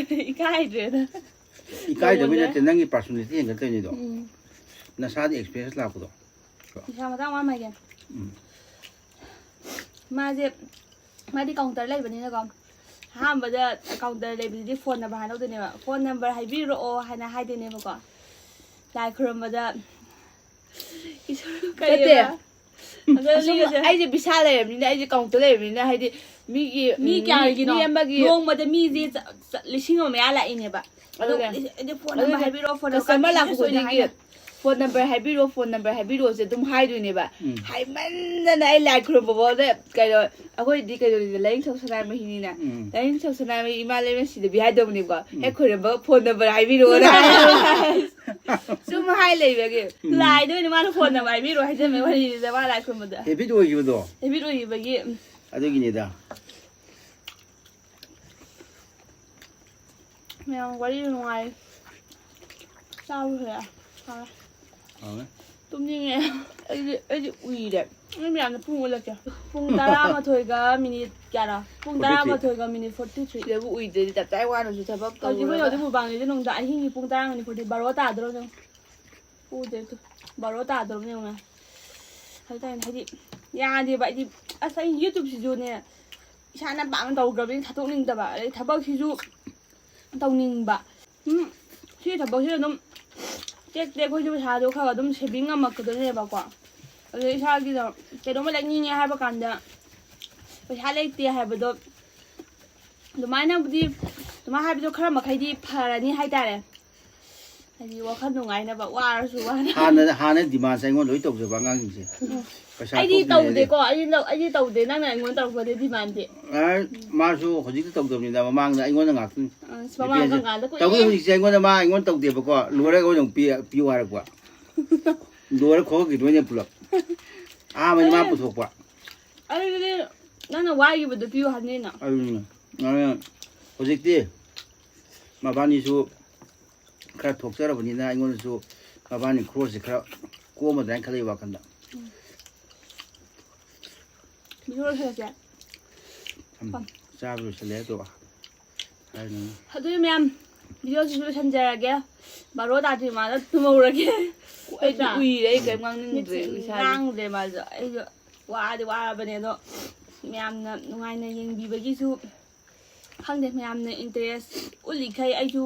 ꯏꯀꯥꯏꯗ꯭ꯔꯦꯗ꯫ ꯏꯀꯥꯏꯗꯕꯩ ꯇꯧꯕꯁꯦ꯫ ꯅꯠꯇꯦ, ꯅꯪꯒꯤ personality ꯍꯦꯟꯒꯠꯇꯣꯏꯅꯤꯗꯣ꯫ ꯎꯝ꯫ ꯅꯁꯥꯗ experience ꯂꯥꯛꯄꯗꯣ꯫ ꯏꯁꯥ ꯃꯇꯥꯡ ꯃꯥ ꯃꯥꯒꯤ꯫ ꯎꯝ꯫ ꯃꯥꯁꯦ, ꯃꯥꯗꯤ counter ꯂꯩꯕꯅꯤꯅꯀꯣ꯫ ꯑꯍꯥꯟꯕꯗ counter ꯂꯩꯕꯗꯨꯗꯤ phone number ꯍꯥꯏꯗꯧꯗꯣꯏꯅꯦꯕ꯫ "Phone number ꯍꯥꯏꯕꯤꯔꯛꯑꯣ" ꯍꯥꯏꯅ ꯍꯥꯏꯗꯣꯏꯅꯦꯕꯀꯣ꯫ ꯂꯥꯏ ꯈꯨꯔꯨꯝꯕꯗ, ꯏꯁꯣꯔ ꯅꯠꯇꯦ꯫ ꯀꯩꯕ? ꯑꯗ ꯑꯁꯨꯝ ꯃꯤꯒꯁꯦ ꯑꯩꯁꯦ ꯚꯤꯁꯥ ꯂꯩꯔꯕꯅꯤꯅ, ꯑꯩꯁꯦ counter ꯂꯩꯔꯕꯅꯤꯅ, ꯍꯥꯏꯗꯤ ꯃꯤꯒꯤ, ꯃꯤ ꯎꯝ, ꯀꯌꯥꯒꯤꯅꯣ? ꯃꯤ ꯑꯃꯒꯤ ꯅꯣꯡꯃꯗ ꯃꯤꯁꯦ ꯆ-, ꯆ-, ꯂꯤꯁꯤꯡ ꯑꯃ ꯃꯌꯥ ꯂꯥꯛꯏꯅꯦꯕ꯫ ꯑꯗꯣ ꯑꯗꯨꯅꯦ꯫ ꯑꯩꯁꯦ, ꯑꯩꯗꯤ phone number ꯑꯗꯨꯅꯦ꯫ ꯍꯥꯏꯕꯤꯔꯛꯑꯣ, phone number Customer ꯂꯥꯛꯄ continuous ꯑꯣꯏꯅ ꯈꯨꯗꯤꯡꯒꯤ ꯍꯥꯏꯅ-, ꯐꯣꯟ ꯅꯝꯕꯔ ꯍꯥꯏꯕꯤꯔꯛꯑꯣ, ꯐꯣꯟ ꯅꯝꯕꯔ ꯍꯥꯏꯕꯤꯔꯛꯑꯣꯁꯦ ꯑꯗꯨꯝ ꯍꯥꯏꯗꯣꯏꯅꯦꯕ꯫ ꯎꯝ꯫ ꯍꯥꯏꯃꯟꯗꯅ ꯑꯩ ꯂꯥꯏ ꯈꯨꯔꯨꯝꯕꯐꯥꯎꯗ ꯀꯩꯅꯣ, ꯑꯩꯈꯣꯏꯗꯤ ꯀꯩꯅꯣꯅꯤꯗ, ꯂꯥꯏꯅꯤꯡꯊꯧ ꯁꯅꯥꯃꯍꯤꯅꯤꯅ꯫ ꯎꯝ꯫ ꯂꯥꯏꯅꯤꯡꯊꯧ ꯁꯅꯥꯃꯍꯤ ꯏꯃꯥ ꯂꯩꯃ ꯁꯤꯗꯕꯤ ꯍꯥꯏꯗꯧꯕꯅꯦꯕꯀꯣ꯫ ꯎꯝ꯫ ꯍꯦꯛ ꯈꯣꯏꯔꯝꯕ ꯐꯣꯟ ꯅꯝꯕꯔ ꯍꯥꯏꯕꯤꯔꯛꯑꯣꯅ ꯍꯥꯏꯌꯦꯕ꯫ ꯁꯨꯝ ꯍꯥꯏ ꯂꯩꯕꯒꯤ꯫ ꯎꯝ꯫ ꯂꯥꯏꯗ ꯑꯣꯏꯅ ꯃꯥꯅ ꯐꯣꯟ ꯅꯝꯕꯔ ꯍꯥꯏꯕꯤꯔꯛꯑꯣ ꯍꯥꯏꯖꯟꯕꯩ ꯋꯥꯔꯤꯅꯤꯗ, ꯃꯥ ꯂꯥꯏ ꯈꯨꯔꯨꯝꯕꯗ꯫ ꯍꯦꯕꯤꯠ ꯑꯣꯏꯈꯤꯕꯗꯣ꯫ ꯍꯦꯕꯤꯠ ꯑꯣꯏꯈꯤꯕꯒꯤ꯫ ꯑꯗꯨꯒꯤꯅꯤꯗ꯫ ꯃꯌꯥꯝ ꯋꯥꯔꯤ ꯅꯨꯡꯉꯥꯏ꯫ ꯆꯥꯕ ꯂꯣꯏꯔꯦ꯫ ꯍꯥꯎꯔꯦ꯫ ꯍꯥꯎꯔꯦ꯫ ꯇꯨꯝꯅꯤꯡꯉꯦ꯫ ꯑꯩꯗꯤ, ꯑꯩꯗꯤ ꯎꯏꯔꯦ꯫ ꯑꯩ ꯃꯌꯥꯝꯅ ꯄꯨꯡ ꯎꯠꯂꯛꯀꯦ꯫ ꯄꯨꯡ ꯇꯔꯥꯃꯥꯊꯣꯏꯒ ꯃꯤꯅꯤꯠ ꯀꯌꯥꯅꯣ? ꯄꯨꯡ ꯐꯣꯔꯇꯤ ꯊ꯭ꯔꯤ꯫ ꯇꯔꯥꯃꯥꯊꯣꯏꯒ ꯃꯤꯅꯤꯠ ꯐꯣꯔꯇꯤ ꯊ꯭ꯔꯤ꯫ ꯁꯤꯗꯕꯨ ꯎꯏꯗ꯭ꯔꯗꯤ ꯇꯞ ꯇꯥꯏ ꯋꯥꯅꯁꯨ ꯊꯕꯛ ꯍꯧꯖꯤꯛ ꯑꯩꯈꯣꯏ ꯇꯧꯔꯒ꯫ ꯍꯧꯖꯤꯛ ꯃꯨꯛꯕꯥꯡꯁꯤꯗꯤ ꯅꯨꯡꯗꯥꯡ ꯑꯍꯤꯡꯒꯤ ꯄꯨꯡ ꯇꯔꯥ ꯃꯤꯅꯤꯠ ꯐꯣꯔꯇꯤ, ꯕꯥꯔꯣ ꯇꯥꯗ꯭ꯔꯣ ꯌꯦꯡꯉꯣ꯫ ꯎꯗꯦ ꯑꯗꯨ꯫ ꯕꯥꯔꯣ ꯇꯥꯗ꯭ꯔꯣꯕꯅꯦ ꯌꯦꯡꯉꯣ꯫ ꯍꯥꯏꯇꯥꯔꯦꯅꯦ, ꯍꯥꯏꯗꯤ ꯌꯥꯗꯦꯕ꯫ ꯑꯩꯗꯤ ꯑꯁ ꯑꯩ YouTubeꯁꯤꯁꯨꯅꯦ ꯏꯁꯥꯅ ꯄꯥꯝꯅ ꯇꯧꯈ꯭ꯔꯕꯅꯤꯅ ꯊꯥꯗꯣꯛꯅꯤꯡꯗꯕ꯫ ꯑꯗꯩ ꯊꯕꯛꯁꯤꯁꯨ ꯇꯧꯅꯤꯡꯕ꯫ ꯎꯝ, ꯁꯤ ꯊꯕꯛꯁꯤꯗ ꯑꯗꯨꯝ ꯇꯦꯛ ꯇꯦꯛ ꯑꯩꯈꯣꯏꯁꯨ ꯄꯩꯁꯥꯗꯣ ꯈꯔ ꯑꯗꯨꯝ saving ꯉꯝꯃꯛꯀꯗꯣꯏꯅꯦꯕꯀꯣ꯫ ꯑꯗꯨ ꯏꯁꯥꯒꯤꯗ ꯀꯩꯅꯣꯝꯃ ꯂꯩꯅꯤꯡꯉꯦ ꯍꯥꯏꯕ ꯀꯥꯟꯗ ꯄꯩꯁꯥ ꯂꯩꯇꯦ ꯍꯥꯏꯕꯗꯣ ꯑꯗꯨꯃꯥꯏꯅꯕꯨꯗꯤ, ꯑꯗꯨꯃꯥꯏꯅ ꯍꯥꯏꯕꯗꯣ ꯈꯔ ꯃꯈꯩꯗꯤ ꯐꯔꯅꯤ ꯍꯥꯏꯇꯥꯔꯦ꯫ ꯍꯥꯏꯗꯤ ꯋꯥꯈꯜ ꯅꯨꯡꯉꯥꯏꯅꯕ, ꯋꯥꯔꯁꯨ ꯋꯥꯅ꯫ ꯍꯥꯟꯅ, ꯍꯥꯟꯅ demandꯁꯦ ꯑꯩꯉꯣꯟꯗ ꯂꯣꯏ ꯇꯧꯖꯕ ꯑꯉꯥꯡꯁꯤꯡꯁꯦ꯫ ꯎꯝ꯫ ꯄꯩꯁꯥ ꯑꯩꯗꯤ ꯊꯣꯛꯇ꯭ꯔꯤꯉꯩꯗꯤ꯫ ꯇꯧꯗꯦꯀꯣ, ꯑꯩꯗꯤ ꯂꯧ-, ꯑꯩꯗꯤ ꯇꯧꯗꯦ, ꯅꯪꯅ ꯑꯩꯉꯣꯟꯗ ꯇꯧꯔꯛꯄꯗꯤ demandꯗꯤ꯫ ꯑ, ꯃꯥꯁꯨ ꯍꯧꯖꯤꯛꯇꯤ ꯇꯧꯗꯕꯅꯤꯗ, ꯃꯃꯥꯡꯗ ꯑꯩꯉꯣꯟꯗ ꯉꯥꯛꯇꯅꯤ꯫ ꯑ, ꯃꯃꯥꯡ ꯅꯨꯄꯤ ꯑꯁꯦ ꯀꯪꯀꯥꯟꯗ ꯀꯨꯏꯔꯦ꯫ ꯇꯧꯏ ꯍꯧꯖꯤꯛꯁꯦ ꯑꯩꯉꯣꯟꯗ, ꯃꯥ ꯑꯩꯉꯣꯟꯗ ꯇꯧꯗꯦꯕꯀꯣ, ꯂꯣꯏꯔꯒ ꯑꯣꯏꯅ ꯑꯃꯨꯛ ꯄꯤ-, ꯄꯤꯌꯨ ꯍꯥꯏꯔꯛꯄ꯫ ꯂꯣꯏꯔ ꯈꯣꯠꯈꯤꯗꯣꯏꯅꯦ ꯄꯨꯂꯞ꯫ ꯑꯍꯥꯟꯕꯗꯤ ꯃꯥ ꯑꯗꯨꯅꯦ꯫ ꯄꯨꯊꯣꯛꯄ꯫ ꯑꯗꯨꯗꯤ ꯅꯪꯅ ꯋꯥꯏꯈꯤꯕꯗꯣ ꯄꯤꯌꯨ ꯍꯥꯏꯕꯅꯤꯅ꯫ ꯑꯗꯨꯅꯦ꯫ ꯑꯗꯨꯅ ꯍꯧꯖꯤꯛꯇꯤ ꯃꯕꯥꯅꯤꯁꯨ ꯈꯔ ꯊꯣꯛꯆꯔꯕꯅꯤꯅ ꯑꯩꯉꯣꯟꯗꯁꯨ ꯃꯕꯥꯅꯤ ꯈ꯭ꯔꯣꯁꯁꯦ ꯈꯔ ꯀꯣꯝꯃꯗ꯭ꯔꯥ ꯍꯥꯏꯅ ꯈꯜꯂꯤ ꯋꯥꯈꯜꯗ꯫ ꯎꯝ꯫ ꯚꯤꯗꯤꯑꯣ ꯂꯣꯏꯁꯤꯜꯂꯁꯦ꯫ ꯎꯝ, ꯆꯥꯕ ꯂꯣꯏꯁꯤꯜꯂꯦ ꯑꯗꯣ ꯍꯥꯏꯔꯅꯨ꯫ ꯑꯗꯨꯗꯤ ꯃꯌꯥꯝ, ꯚꯤꯗꯤꯑꯣꯁꯤꯁꯨ ꯂꯣꯏꯁꯤꯟꯖꯔꯒꯦ꯫ ꯕꯥꯔꯣ ꯇꯥꯗ꯭ꯔꯤ ꯃꯃꯥꯡꯗ ꯇꯨꯝꯍꯧꯔꯒꯦ꯫ ꯑꯩꯗꯤ ꯅꯠꯇ꯭ꯔꯥ? ꯎꯏꯔꯦ, ꯑꯩ ꯀꯔꯤꯝ ꯉꯥꯡꯅꯤꯡꯗ꯭ꯔꯦ ꯃꯤꯠꯁꯦ ꯏꯁꯥꯁꯦ꯫ ꯉꯥꯡꯗ꯭ꯔꯦ ꯃꯥꯁꯨ꯫ ꯑꯩꯁꯨ ꯋꯥꯗꯤ ꯋꯥꯔꯕꯅꯦ, ꯑꯗꯣ ꯃꯌꯥꯝꯅ ꯅꯨꯡꯉꯥꯏꯅ ꯌꯦꯡꯕꯤꯕꯒꯤꯁꯨ ꯈꯪꯗꯦ, ꯃꯌꯥꯝꯅ interest ꯎꯠꯂꯤꯈꯩ ꯑꯩꯁꯨ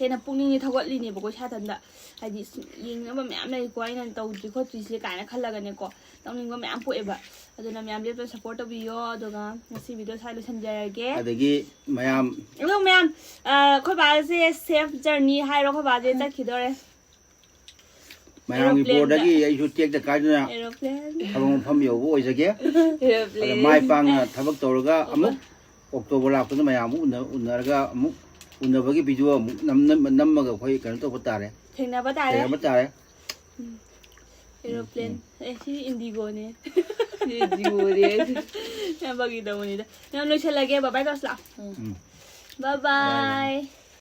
ꯍꯦꯟꯅ ꯄꯨꯛꯅꯤꯡꯁꯦ ꯊꯧꯒꯠꯂꯤꯅꯦꯕꯀꯣ ꯏꯁꯥ ꯏꯊꯟꯇ꯫ ꯍꯥꯏꯗꯤ ꯁꯨꯝ ꯌꯦꯡꯅꯕ ꯃꯌꯥꯝ ꯂꯩꯀꯣ, ꯑꯩꯅ ꯇꯧꯗ꯭ꯔꯤ ꯈꯣꯠꯇ꯭ꯔꯤꯁꯦ ꯀꯥꯏꯅ ꯈꯜꯂꯒꯅꯦꯀꯣ, ꯇꯧꯅꯤꯡꯕ ꯃꯌꯥꯝ ꯄꯣꯛꯑꯦꯕ꯫ ꯑꯗꯨꯅ ꯃꯌꯥꯝ ꯂꯦꯞꯇꯅ support ꯇꯧꯕꯤꯌꯣ꯫ ꯑꯗꯨꯒ ꯉꯁꯤ video ꯁ꯭ꯋꯥꯏ ꯂꯣꯏꯁꯤꯟꯖꯔꯒꯦ꯫ ꯑꯗꯒꯤ ꯃꯌꯥꯝ ꯑꯗꯣ ꯃꯌꯥꯝ, ꯑ, ꯑꯩꯈꯣꯏ ꯕꯥꯁꯦ safe journey ꯍꯥꯏꯔꯣ, ꯑꯩꯈꯣꯏ ꯕꯥꯁꯦ ꯆꯠꯈꯤꯗꯣꯔꯦ꯫ ꯃꯌꯥꯝꯒꯤ board-ꯗꯒꯤ ꯑꯩꯁꯨ ꯇꯦꯛꯇ ꯀꯥꯏꯗꯅ ꯑꯦꯔꯣꯄ꯭ꯂꯦꯟ ꯊꯕꯛ ꯃꯐꯝ ꯌꯧꯕ ꯑꯣꯏꯖꯒꯦ꯫ ꯑꯗ ꯃꯥꯏ ꯄꯥꯛꯅ ꯊꯕꯛ ꯇꯧꯔꯒ ꯑꯃꯨꯛ October ꯂꯥꯛꯄꯗ ꯃꯌꯥꯝ ꯑꯃꯨꯛ ꯎꯅ- ꯎꯅꯔꯒ ꯑꯃꯨꯛ ꯎꯅꯕꯒꯤ video ꯑꯃꯨꯛ ꯅꯝ- ꯅꯝ- ꯅꯝꯃꯒ ꯑꯩꯈꯣꯏ ꯀꯩꯅꯣ ꯇꯧꯕ ꯇꯥꯔꯦ꯫ ꯊꯦꯡꯅꯕ ꯇꯥꯔꯦ꯫ ꯊꯦꯡꯅꯕ ꯇꯥꯔꯦ꯫ ꯑꯦꯔꯣꯄ꯭ꯂꯦꯟ꯫ ꯑꯦ, ꯁꯤ ꯏꯟꯗꯤꯒꯣꯅꯦ꯫ ꯁꯤ ꯖꯤꯑꯣꯅꯦ꯫ ꯌꯥꯝ ꯐꯥꯒꯤ ꯇꯧꯕꯅꯤꯗ꯫ ꯌꯥꯝ ꯂꯣꯏꯁꯜꯂꯒꯦ꯫ Bye bye ꯇꯧꯁꯤ ꯂꯥꯛꯑꯣ꯫ ꯎꯝ꯫ Bye bye꯫